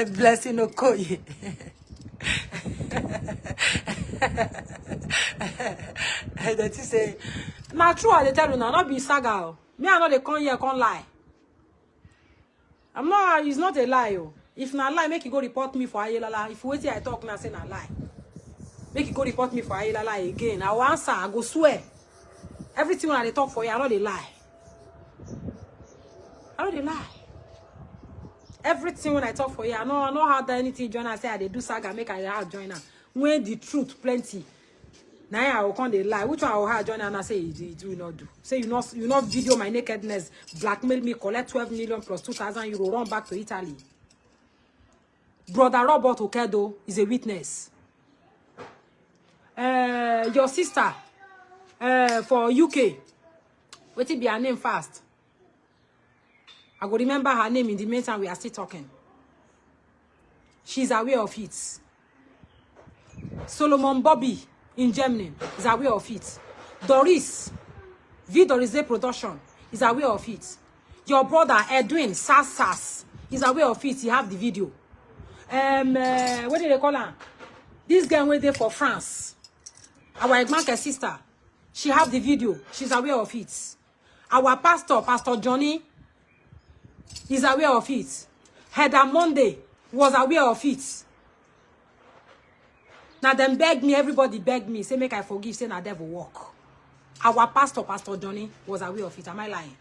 Blessing Okoye. That is say, na true I dey tell you now, not be saga o. Me, I no dey come here, come lie. I'm not, it's not a lie o. If na lie, make you go report me for Ayelala. If wetin I talk now say na lie, make you go report me for Ayelala again. I will answer, I go swear. Everything when I dey talk for you, I no dey lie. I no dey lie. Everything when I talk for you, I no, I no had anything join. I say I dey do saga, make I have join am. When the truth plenty, now I will come dey lie. Which one I will have join am? I say he, he do not do. Say you not, you not video my nakedness, blackmail me, collect twelve million plus two thousand euro, run back to Italy. Brother Robert Okedo is a witness. Uh, your sister, uh, for U K, wetin be her name fast? I go remember her name in the meantime we are still talking. She's aware of it. Solomon Bobby in Germany is aware of it. Doris, V Doris Day Production is aware of it. Your brother Edwin Sassas is aware of it. He have the video. Um, uh, what do they call her? This girl wey dey for France. Our Egmanke sister, she have the video. She's aware of it. Our pastor, Pastor Johnny, is aware of it. Heather Monday was aware of it. Now dem beg me, everybody beg me, say make I forgive, say na devil work. Our pastor, Pastor Johnny, was aware of it. Am I lying?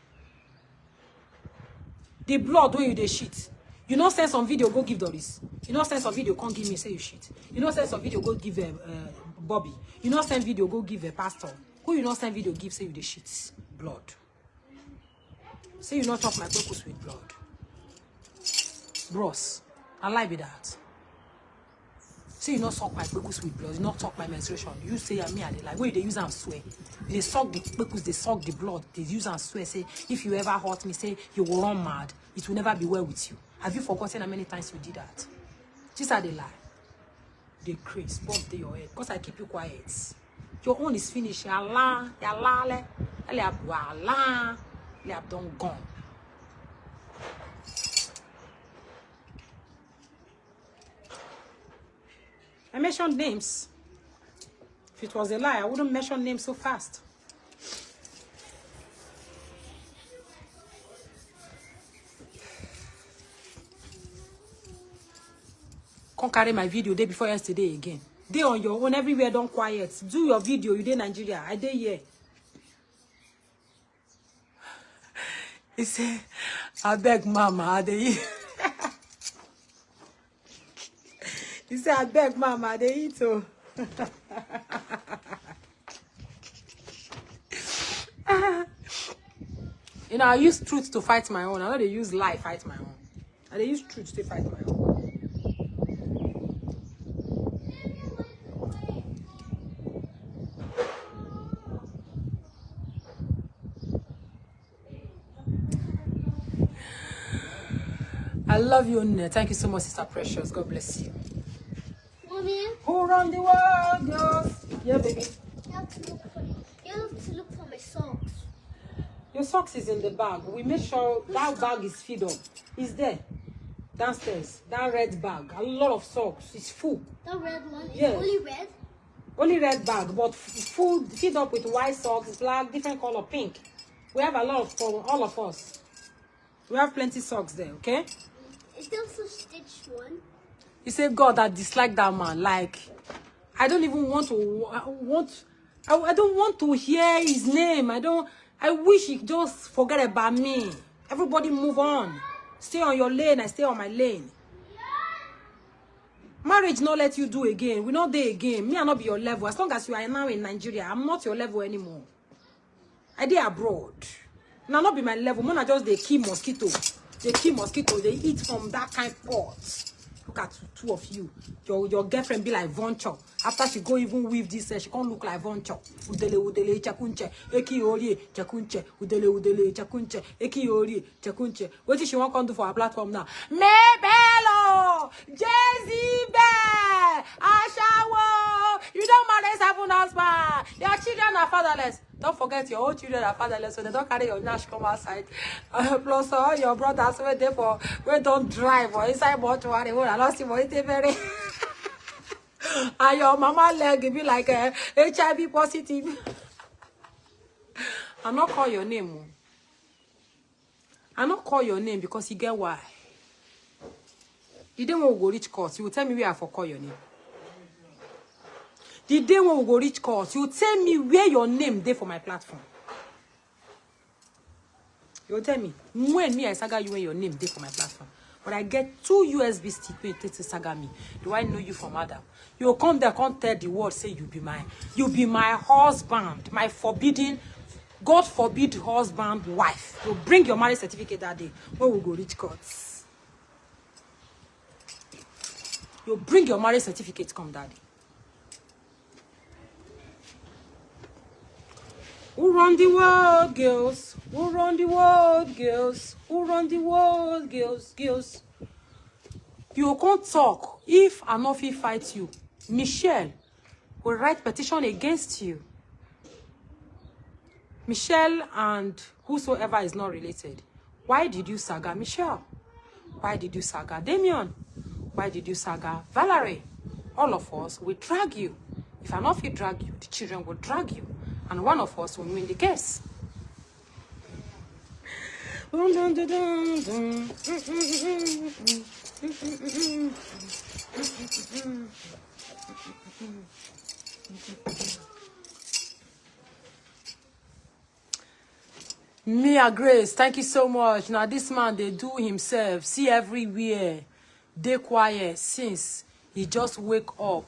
The blood wey you dey shit. You no send some video go give Doris. You no send some video come give me say you shit. You no send some video go give uh, uh, Bobby. You no send video go give a pastor. Who you no send video give say you dey shit blood? Say you no chop my kpekus with blood. Bros, I lie be that. Say you no suck my kpekus with blood, you no suck my menstruation. You say, "Ah, me, I dey lie." Wey you dey use am swear. They suck the kpekus, they suck the blood. They use am swear. Say, "If you ever hurt me, say you will run mad. It will never be well with you." Have you forgotten how many times you did that? This are the lie. They craze, bomb to your head. Because I keep you quiet. Your own is finished. Yala, yala, le, le, abu, ala, le, ab, don gone. I mentioned names. If it was a lie, I wouldn't mention names so fast. Come carry my video day before yesterday again. Dey on your own, everywhere don quiet. Do your video, you dey Nigeria, I dey here. He say, "Abeg, mama, I dey eat." He say, "Abeg, mama, I dey eat o." You know, I use truth to fight my own. I no dey use lie fight my own. I dey use truth to fight my own. I love you, Nne. Thank you so much, Sister Precious. God bless you. Mommy, who run the world, girls? Yeah, baby. You have to look for, you have to look for my socks. Your socks is in the bag. We make sure that bag is filled up. It's there, downstairs. That red bag. A lot of socks. It's full. That red one is, yeah, only red? Only red bag, but f-, full, filled up with white socks, black, different color, pink. We have a lot of, for all of us. We have plenty socks there, okay? Is there also stitch one? He said, "God, I dislike that man. Like, I don't even want to wa-, want. I, I don't want to hear his name. I don't. I wish he just forget about me. Everybody move on. Stay on your lane. I stay on my lane." Marriage not let you do again. We not there again. Me, I not be your level. As long as you are now in Nigeria, I'm not your level anymore. I dey abroad. Now not be my level. Mona just dey kill mosquito. They kill mosquito. They eat from that kind pot. Look at two, two of you. Your, your girlfriend be like vulture. After she go even weave this, eh, she can't look like vulture. Udele, udele, chekunche, eki ori, chekunche, udele, udele, chekunche, eki ori, chekunche. What she won't come do for her platform now? Maybello, Jezebel, Ashawo. You don't marry seven husband. Your children are fatherless. Don't forget your own children are fatherless, so they don't carry your nash come outside. Uh, plus all your brothers wey dey for, wey don't drive or inside mortuary, wey I don't see money take bury. And your mama leg be like a H I V positive. I not call your name o. I not call your name because you get why. The day when we go reach court, you will tell me where I for call your name. The day when we go reach court, you tell me where your name dey for my platform. You tell me when me I saga you when your name dey for my platform. But I get two U S B stick wey take to saga me. Do I know you from Adam? You come there, come tell the world, say you be my, you be my husband, my forbidden, God forbid husband, wife. You bring your marriage certificate that day when we go reach court. You bring your marriage certificate come that day. Who run the world, girls? Who run the world, girls? Who run the world, girls? Girls. You can't talk if I no fit fight you. Michelle will write petition against you. Michelle and whosoever is not related. Why did you saga Michelle? Why did you saga Damien? Why did you saga Valerie? All of us will drag you. If I not fit drag you, the children will drag you. And one of us will win the case. Mia Grace, thank you so much. Now this man, they do himself. See everywhere. They quiet since he just wake up.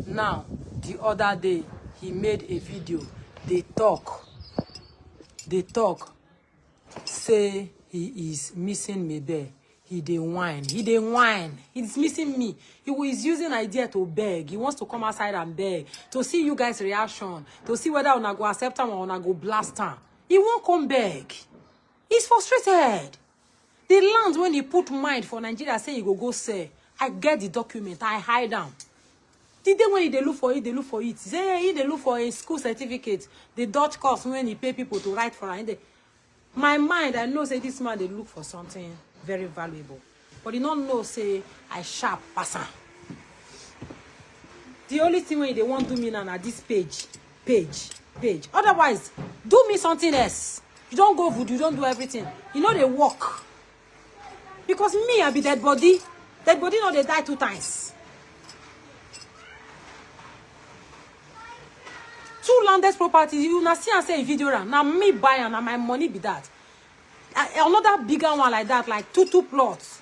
Now, the other day, he made a video. They talk. They talk. Say he is missing Mabel. He dey whine. He dey whine. He's missing me. He is using idea to beg. He wants to come outside and beg. To see you guys' reaction. To see whether una go accept him or una go blast him. He won't come beg. He's frustrated. The land when he put mind for Nigeria, say he go go sell. I get the document. I hide am. The day when he dey look for it, they look for it. Say he dey look for a school certificate. The Dutch course when he pay people to write for am. He dey, my mind, I know say this man dey look for something very valuable. But he no know say I sharp pass am. The only thing when they want do me now na this page, page, page. Otherwise, do me something else. You don't go voodoo, you don't do everything. You know they work. Because me, I be dead body. Dead body no dey die two times. Two landed property, you na see am say e video am, na me buy am, na my money be that. A- another bigger one like that, like two two plots.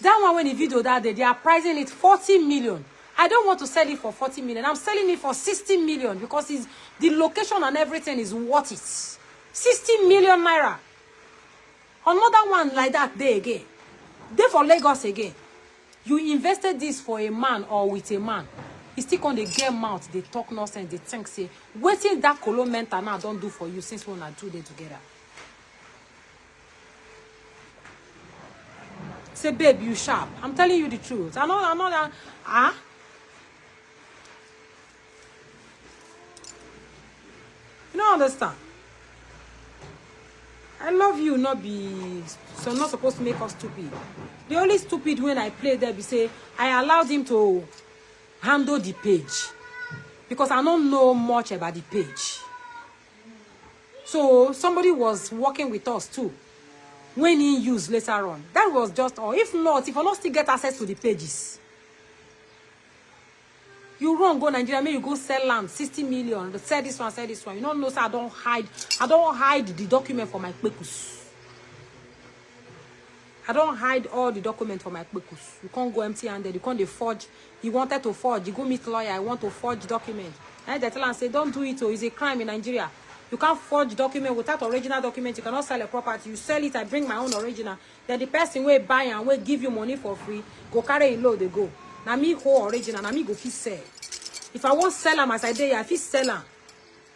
That one, when the video that day, they are pricing it forty million. I don't want to sell it for forty million. I'm selling it for sixty million because it's, the location and everything is worth it. Sixty million naira. Another one like that day again. They for Lagos again. You invested this for a man or with a man. He still come dey get mouth, dey talk nonsense, dey think say, wetin that Kolo mentor now don do for you since when I two day together? Say, babe, you sharp. I'm telling you the truth. I know, I know that. Ah, you don't understand. I love you, not be so not supposed to make us stupid. The only stupid when I play there be say I allowed him to handle the page because I don't know much about the page. So somebody was working with us too when he used later on. That was just all. If not, if I not still get access to the pages, you run go Nigeria, make you go sell land sixty million, sell this one, sell this one. You don't know, so I don't hide. I don't hide the document for my kpekus. I don't hide all the document for my kpekus. You can't go empty handed. You can't dey forge. He wanted to forge. He go meet lawyer. I want to forge document. And they tell am say, don't do it. Oh, it's a crime in Nigeria. You can't forge document without original document. You cannot sell a property. You sell it, I bring my own original. Then the person wey buy am, wey give you money for free, go carry a load, they go. Na me hold original, na me go fit sell. If I won't sell am as I dey, I fit sell am.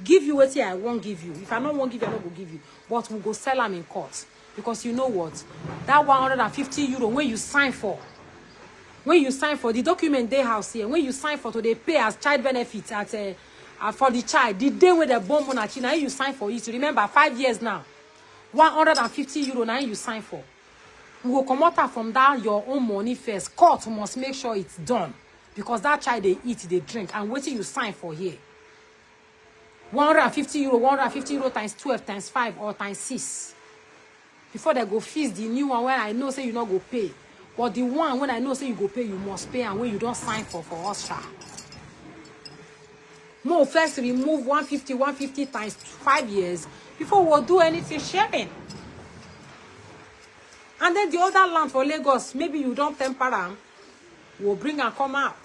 Give you wetin I won't give you. If I no won't give you, I no go give you. But we go sell am in court. Because you know what? That one hundred and fifty euro when you sign for, when you sign for the document they house here, when you sign for to they pay as child benefit at uh, uh, for the child, the day when they born Bonachina, you sign for it. Remember, five years now. One hundred and fifty euro now you sign for. We go comot am from that your own money first. Court must make sure it's done because that child they eat, they drink, and wetin you sign for here. One hundred and fifty euro, one hundred and fifty euro times twelve times five or times six. Before they go fix the new one when I know say you not go pay. But the one when I know say you go pay, you must pay and when you don't sign for for us, sha. Mo first remove one fifty, one fifty times five years before we'll do anything sharing. And then the other land for Lagos, maybe you don't temper am, we'll bring and come out.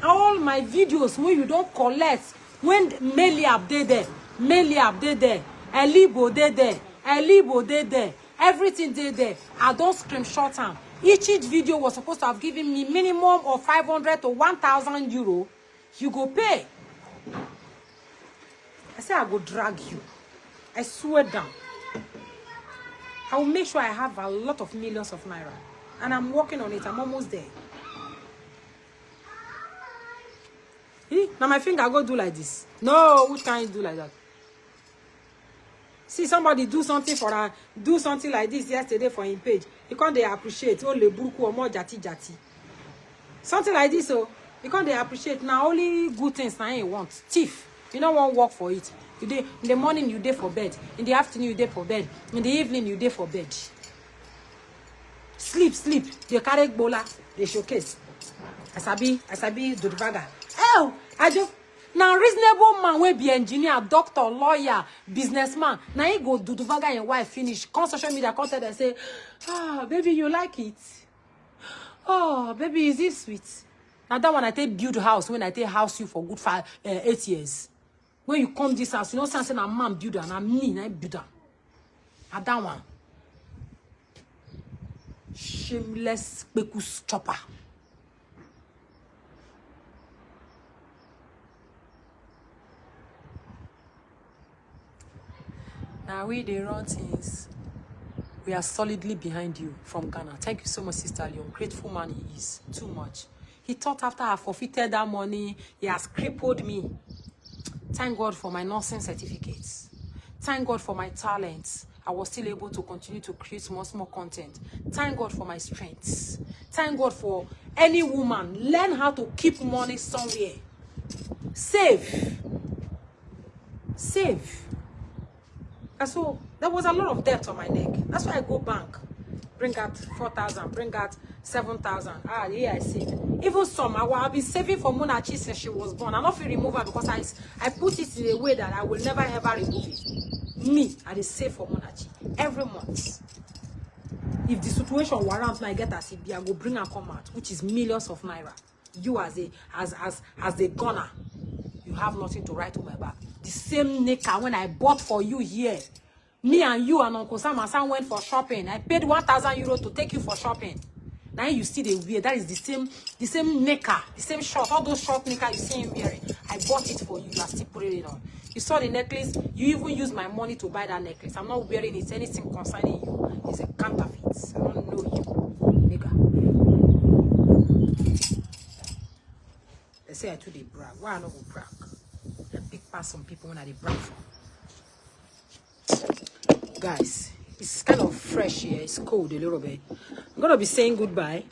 All my videos when you don't collect, when Meliab dey there, Meliab dey there, Elibo dey there, Elibo dey there, everything dey there. I don't screenshot am. Each each video was supposed to have given me minimum of five hundred to one thousand euro. You go pay. I say I go drag you. I swear down. I will make sure I have a lot of millions of naira. And I'm working on it. I'm almost there. Eh? Now my finger go do like this. No, which kind do like that? See somebody do something for her, do something like this yesterday for him page. He can't they appreciate. Oh, le buruku or more jati jati. Something like this, oh, he can't they appreciate. Now only good things now he want. Thief. You know one work for it. You dey in the morning you dey for bed. In the afternoon you dey for bed. In the evening you dey for bed. Sleep, sleep. They carry bola. They showcase. I sabi, I sabi do the bagger. Oh, I just now reasonable man wey be engineer, doctor, lawyer, businessman. Now he go do the bagger and wife finish. Come social media, come tell them say, ah, baby, you like it. Oh, baby, is this sweet? Now that one I take build house when I take house you for good five, uh, eight years. When you come this house, you know say na man build am, na me na build am. Na that one. Shameless kpekus chopper. Now we dey run things. We are solidly behind you from Ghana. Thank you so much, Sister Leon. Grateful man he is. Too much. He thought after I forfeited that money, he has crippled me. Thank God for my nursing certificates. Thank God for my talents. I was still able to continue to create more small content. Thank God for my strengths. Thank God for any woman. Learn how to keep money somewhere. Save. Save. And so there was a lot of debt on my neck. That's why I go bank. Bring out four thousand, bring out seven thousand. Ah, yeah, I see. Even some, I will have been saving for Munachi since she was born. I not feel remove her because I, I put it in a way that I will never ever remove it. Me, I dey save for Munachi every month. If the situation warrant, now I get as it be, I go bring and come out, which is millions of naira. You as a as as as a gunner, you have nothing to write on my back. The same knicker when I bought for you here, me and you and Uncle Sam and Sam went for shopping. I paid one thousand euro to take you for shopping. Now you see the wear. That is the same, the same knicker, the same short. All those short knicker you see him wearing, I bought it for you. You are still putting it on. You saw the necklace. You even use my money to buy that necklace. I'm not wearing it. Anything concerning you is a counterfeit. I don't know you, nigga. They say I too dey brag. Why I no go brag? I big pass some people when I dey brag for. Guys, it's kind of fresh here. It's cold a little bit. I'm gonna be saying goodbye.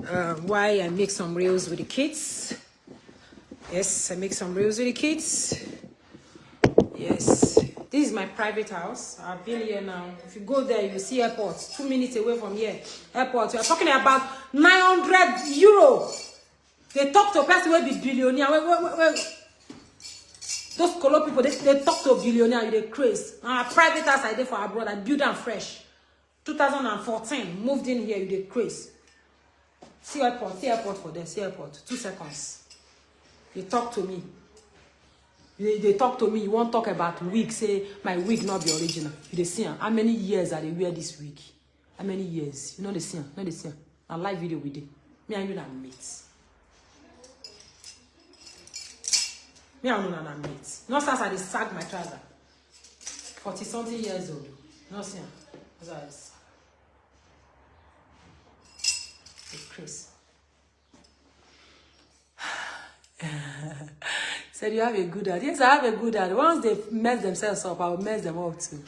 Um, why I make some reels with the kids. Yes, I make some reels with the kids. Yes, this is my private house. I've been here now. If you go there, you see airport. Two minutes away from here, airport. We are talking about nine hundred euro. They talk to person wey be billionaire. Wait, wait, wait, wait. Those Kolo people, they, they talk to billionaire. You dey craze. Ah, private house I dey for abroad. I build am fresh. Two thousand and fourteen, moved in here. You dey craze. See airport. See airport for there. See airport. Two seconds. They talk to me. They, they talk to me. You won't talk about wig. Say my wig not be original. You dey see am. How many years I dey wear this wig? How many years? You know the same. Know the same. A live video with it. Me and you na mate. Me and you na mate. No sense I dey sag my trouser. Forty something years old. No sense. That's how I sag. It's Chris. Said you have a good heart. Yes, I have a good heart. Once they mess themselves up, I'll mess them up too.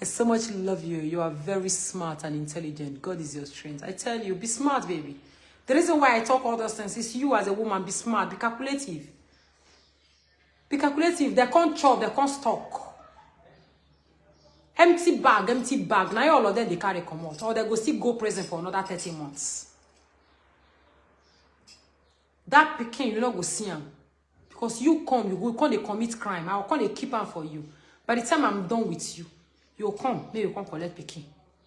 I so much love you. You are very smart and intelligent. God is your strength. I tell you, be smart, baby. The reason why I talk all those things is you as a woman, be smart, be calculative. Be calculative. They can't chop, they can't stock. Empty bag, empty bag. Now all of them they carry come out. Or they go still go prison for another thirty months. That pikin, you no go see am. Because you come, you go come dey commit crime. I will come dey keep am for you. By the time I'm done with you, you come, may you come collect pikin.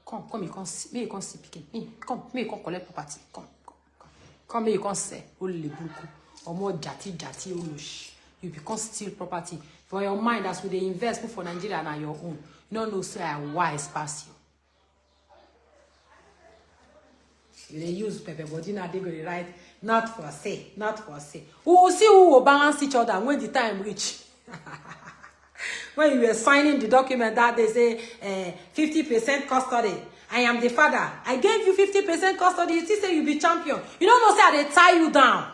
Come, come, you come see, may you come see pikin. Eh, come, may you come collect property. Come, come, come. Come, may you come sell. Ole buruku. Or more jati jati oloshi. You become steal property. For your mind, as we dey invest, put for Nigeria na your own. You no know say I wise pass you. You dey use pepper body now, they go dey write, "Not for sale, not for sale." We will see who will balance each other when the time reach. When you were signing the document that they say, eh, fifty percent custody. I am the father. I gave you fifty percent custody. You still say you be champion. You don't know say I dey tie you down.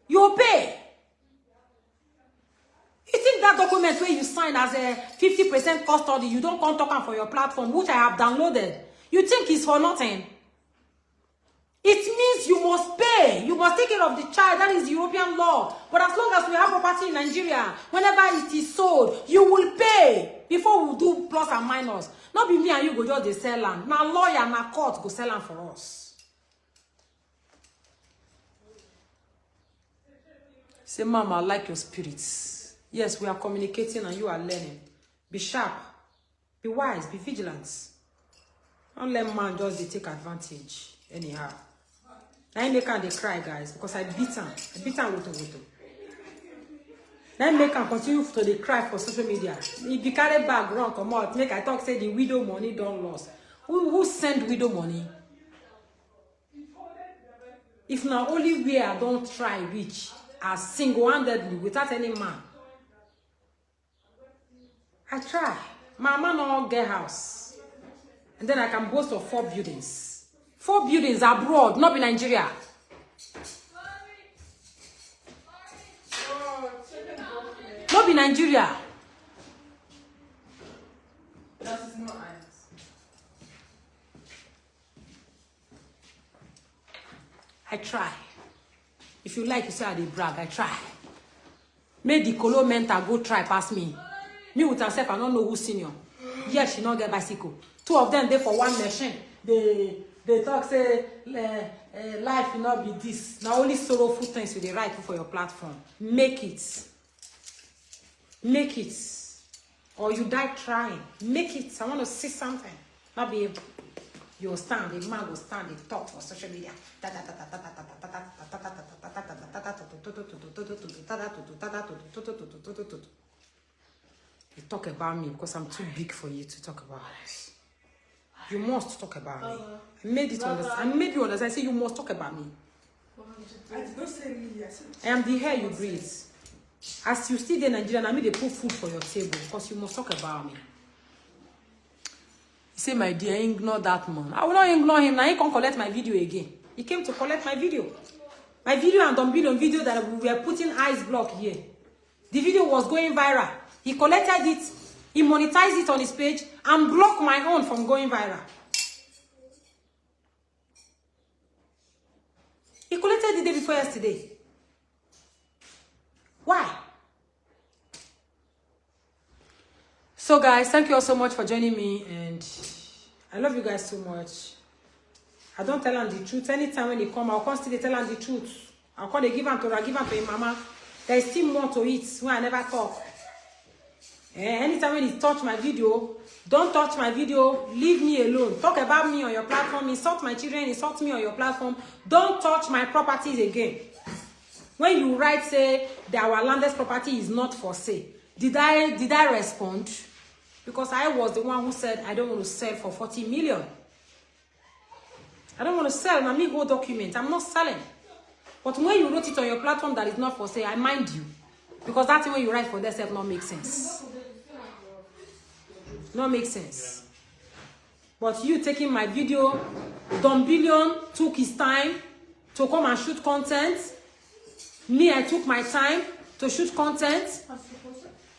You pay. You think that document where you sign as a fifty percent custody, you don't come talk am for your platform, which I have downloaded. You think it's for nothing? It means you must pay. You must take care of the child. That is European law. But as long as we have property in Nigeria, whenever it is sold, you will pay before we do plus and minus. Not be me and you go just dey sell land. Now lawyer, now court go sell land for us. Say, "Mama, I like your spirits." Yes, we are communicating and you are learning. Be sharp, be wise, be vigilant. Don't let man just dey take advantage anyhow. Now he make am dey cry, guys, because I beat am. I beat am with with. Now he make am continue to dey cry for social media. He be carry bag run comot. Make I talk say the widow money don lost. Who who send widow money? If na only where I don try reach as single-handedly without any man. I try. My man no get house. And then I can boast of four buildings. Four buildings abroad, not be Nigeria. Not be Nigeria. That is not honest. I try. If you like, you say I dey brag. I try. Make the Kolo mentor go try pass me. Me with herself, I don't know who senior. Yes, she not get bicycle. Two of them dey for one machine. They they talk say, eh, eh, life will not be this. Now only sorrowful things you dey write for your platform. Make it. Make it. Or you die trying. Make it. I want to see something. Not be you stand, a man will stand, they talk for social media. You talk about me because I'm too big for you to talk about. You must talk about me. I made it understand. I made you understand. I say you must talk about me. I did not say me. I said I am the air you breathe. As you still dey Nigeria, na me dey put food for your table because you must talk about me. He say, my dear, ignore that man. I will not ignore him. Now he come collect my video again. He came to collect my video. My video and Don Billion video that we were putting ice block here. The video was going viral. He collected it, he monetized it on his page, and blocked my own from going viral. He collected the day before yesterday. Why? So, guys, thank you all so much for joining me, and I love you guys so much. I don't tell them the truth. Anytime when they come, I'll constantly tell them the truth. I'll call they give them to her, give them to him mama. There is still more to it when I never talk. Eh, anytime when you touch my video, don't touch my video, leave me alone. Talk about me on your platform, insult my children, insult me on your platform. Don't touch my properties again. When you write say that our landless property is not for sale, did I did I respond? Because I was the one who said I don't want to sell for forty million. I don't want to sell. Now me hold document. I'm not selling. But when you wrote it on your platform that is not for sale, I mind you. Because that thing when you write for yourself not make sense. Not make sense. But you taking my video, Don Billion took his time to come and shoot content. Me, I took my time to shoot content.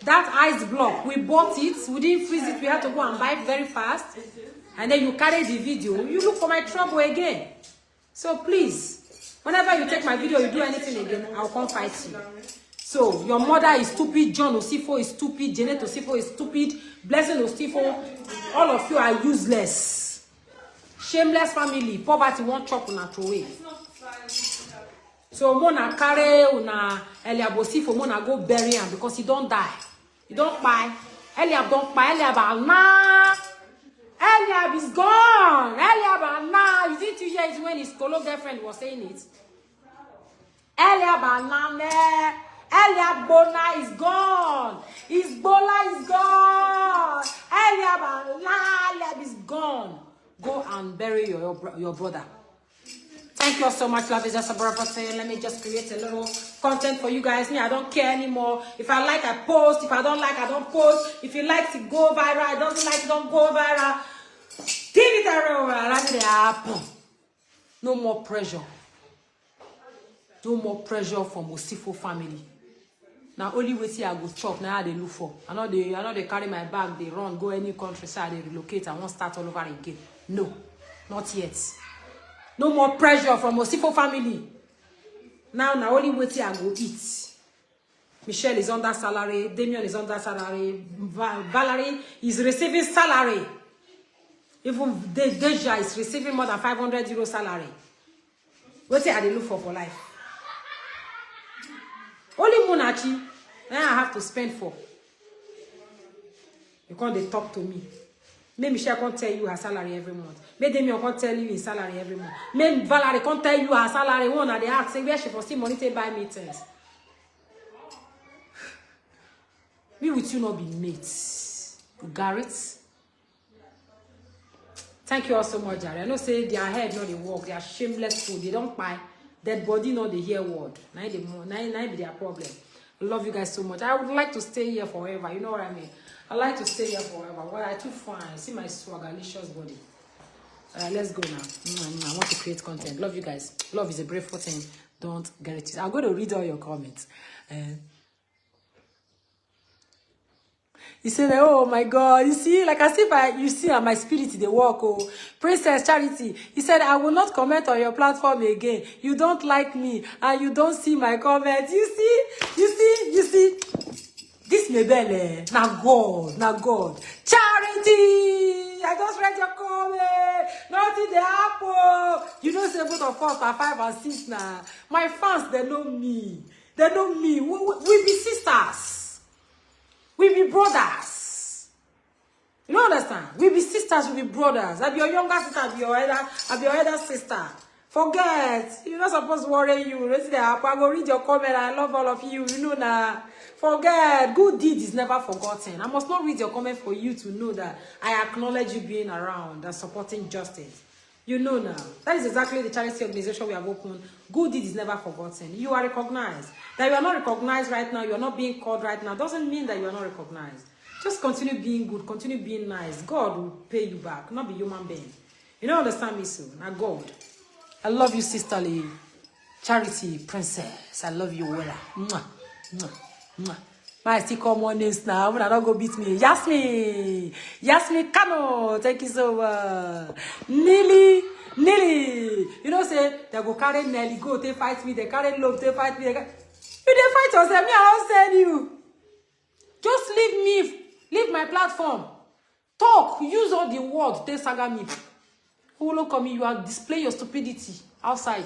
That ice block, we bought it, we didn't freeze it, we had to go and buy it very fast. And then you carry the video, you look for my trouble again. So please, whenever you take my video, you do anything again, I'll come fight you. So your mother is stupid, John Osifo is stupid, Janet Osifo is stupid, Blessing Osifo, all of you are useless. Shameless family, poverty won't chop una throw away. So mona carry una Eliab Osifo, mona go bury him because he don't die. He don't buy. Eliab don't buy. Eliab are now. Eliab is gone. Eliab are now. You didn't you hear it when his colo girlfriend was saying it? Eliab are now. Eliab Bona is gone. His Bola is gone. Eliab are now. Eliab is gone. Go and bury your, your, bro- your brother. Thank you all so much. Love is just a brother saying, let me just create a little content for you guys. Me, I don't care anymore. If I like, I post. If I don't like, I don't post. If you like to go viral, I don't like, don't go viral. Give it a roll. Let it happen. No more pressure. No more pressure from Osifo family. Now only wetin I go chop now I dey look for. I know they I know they carry my bag, they run go any country, so I dey relocate. I won't start all over again. No, not yet. No more pressure from Osifo family. Now now only wetin I go eat. Michelle is under salary, Damian is under salary, Va- Valerie is receiving salary. Even De- Deja is receiving more than five hundred euro salary. Wetin I dey look for for life? Only Munachi, na I have to spend for. You come dey talk to me. Make Michelle come tell you her salary every month. Make Damian come tell you his salary every month. Make Valerie come tell you her salary. One na dey ask say where she for see money take buy me things. Me with you not be mates. You got it? Thank you all so much, Jare. I know say their head not dey work. They are shameless fool. They don't buy. Dead body not dey hear word. Na im dey mo- na im- na im be their problem. I love you guys so much. I would like to stay here forever. You know what I mean? I like to stay here forever. Well, I too fine. See my swagalicious body. All right, let's go now. Mm, mm, I want to create content. Love you guys. Love is a brave thing. Don't get it. I'm going to read all your comments. Uh, he said, oh my God, you see, like as if I, you see, and my spirit they walk. Oh, Princess Charity, he said, I will not comment on your platform again. You don't like me, and you don't see my comment. You see, you see, you see. This Mabel, eh, na God, na God. Charity, I just read your comment. Nothing dey happen. You know say both of us are five and six now. My fans, they know me. They know me. We, we, we be sisters. We be brothers. You don't understand? We be sisters, we be brothers. I be your younger sister, I be your elder, I be your elder sister. Forget. You're not supposed to worry you. Wetin dey happen? I go read your comment. I love all of you. You know now. Forget. Good deed is never forgotten. I must not read your comment for you to know that I acknowledge you being around and supporting justice. You know now. That is exactly the charity organization we have opened. Good deed is never forgotten. You are recognized. That you are not recognized right now, you are not being called right now, doesn't mean that you are not recognized. Just continue being good, continue being nice. God will pay you back, not be human being. You don't understand me, so now God. I love you, sisterly. Charity, princess. I love you, Wella. Mwah, mwah, mwah. My still call more names now. When I don't go beat me. Yasmin. Yasmin Kano. Thank you so much. Nili. Nili. You know, say, they go carry Nelly, go, they fight me. They carry love, they fight me. They ca- you they fight yourself. Me, I don't send you. Just leave me. Leave my platform. Talk. Use all the words. They saga me. Who look at me? You are displaying your stupidity outside.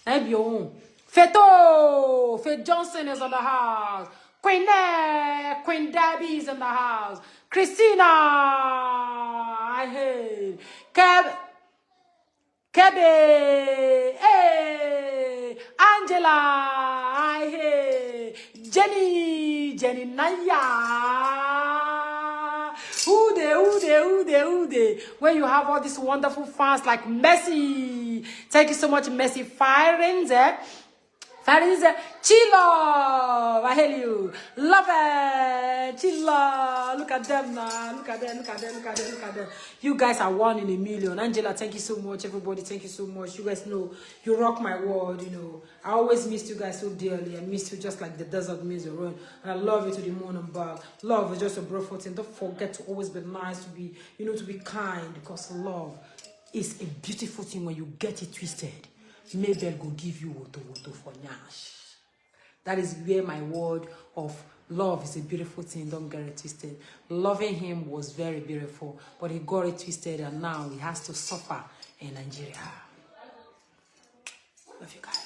I be your own. Feto, Faith Johnson is in the house. Queen, eh, Queen Debbie is in the house. Christina, I hate. Keb, Kebe, hey, Angela, I hate. Jenny, Jenny Naya. Who they, who they, who they, who they? When you have all these wonderful fans like Mercy. Thank you so much, Mercy Firings, eh? Firings, eh? Chill love, I hail you. Love it, chill love. Look at them now. Look at them, look at them, look at them, look at them. You guys are one in a million. Angela, thank you so much. Everybody, thank you so much. You guys know you rock my world, you know. I always missed you guys so dearly. I missed you just like the desert miss the rain. And I love you to the moon and back. Love is just a beautiful thing. Don't forget to always be nice, to be, you know, to be kind, because love is a beautiful thing when you get it twisted. Mabel go give you woto woto for nyash. That is where my word of love is a beautiful thing. Don't get it twisted. Loving him was very beautiful, but he got it twisted, and now he has to suffer in Nigeria. Love you guys.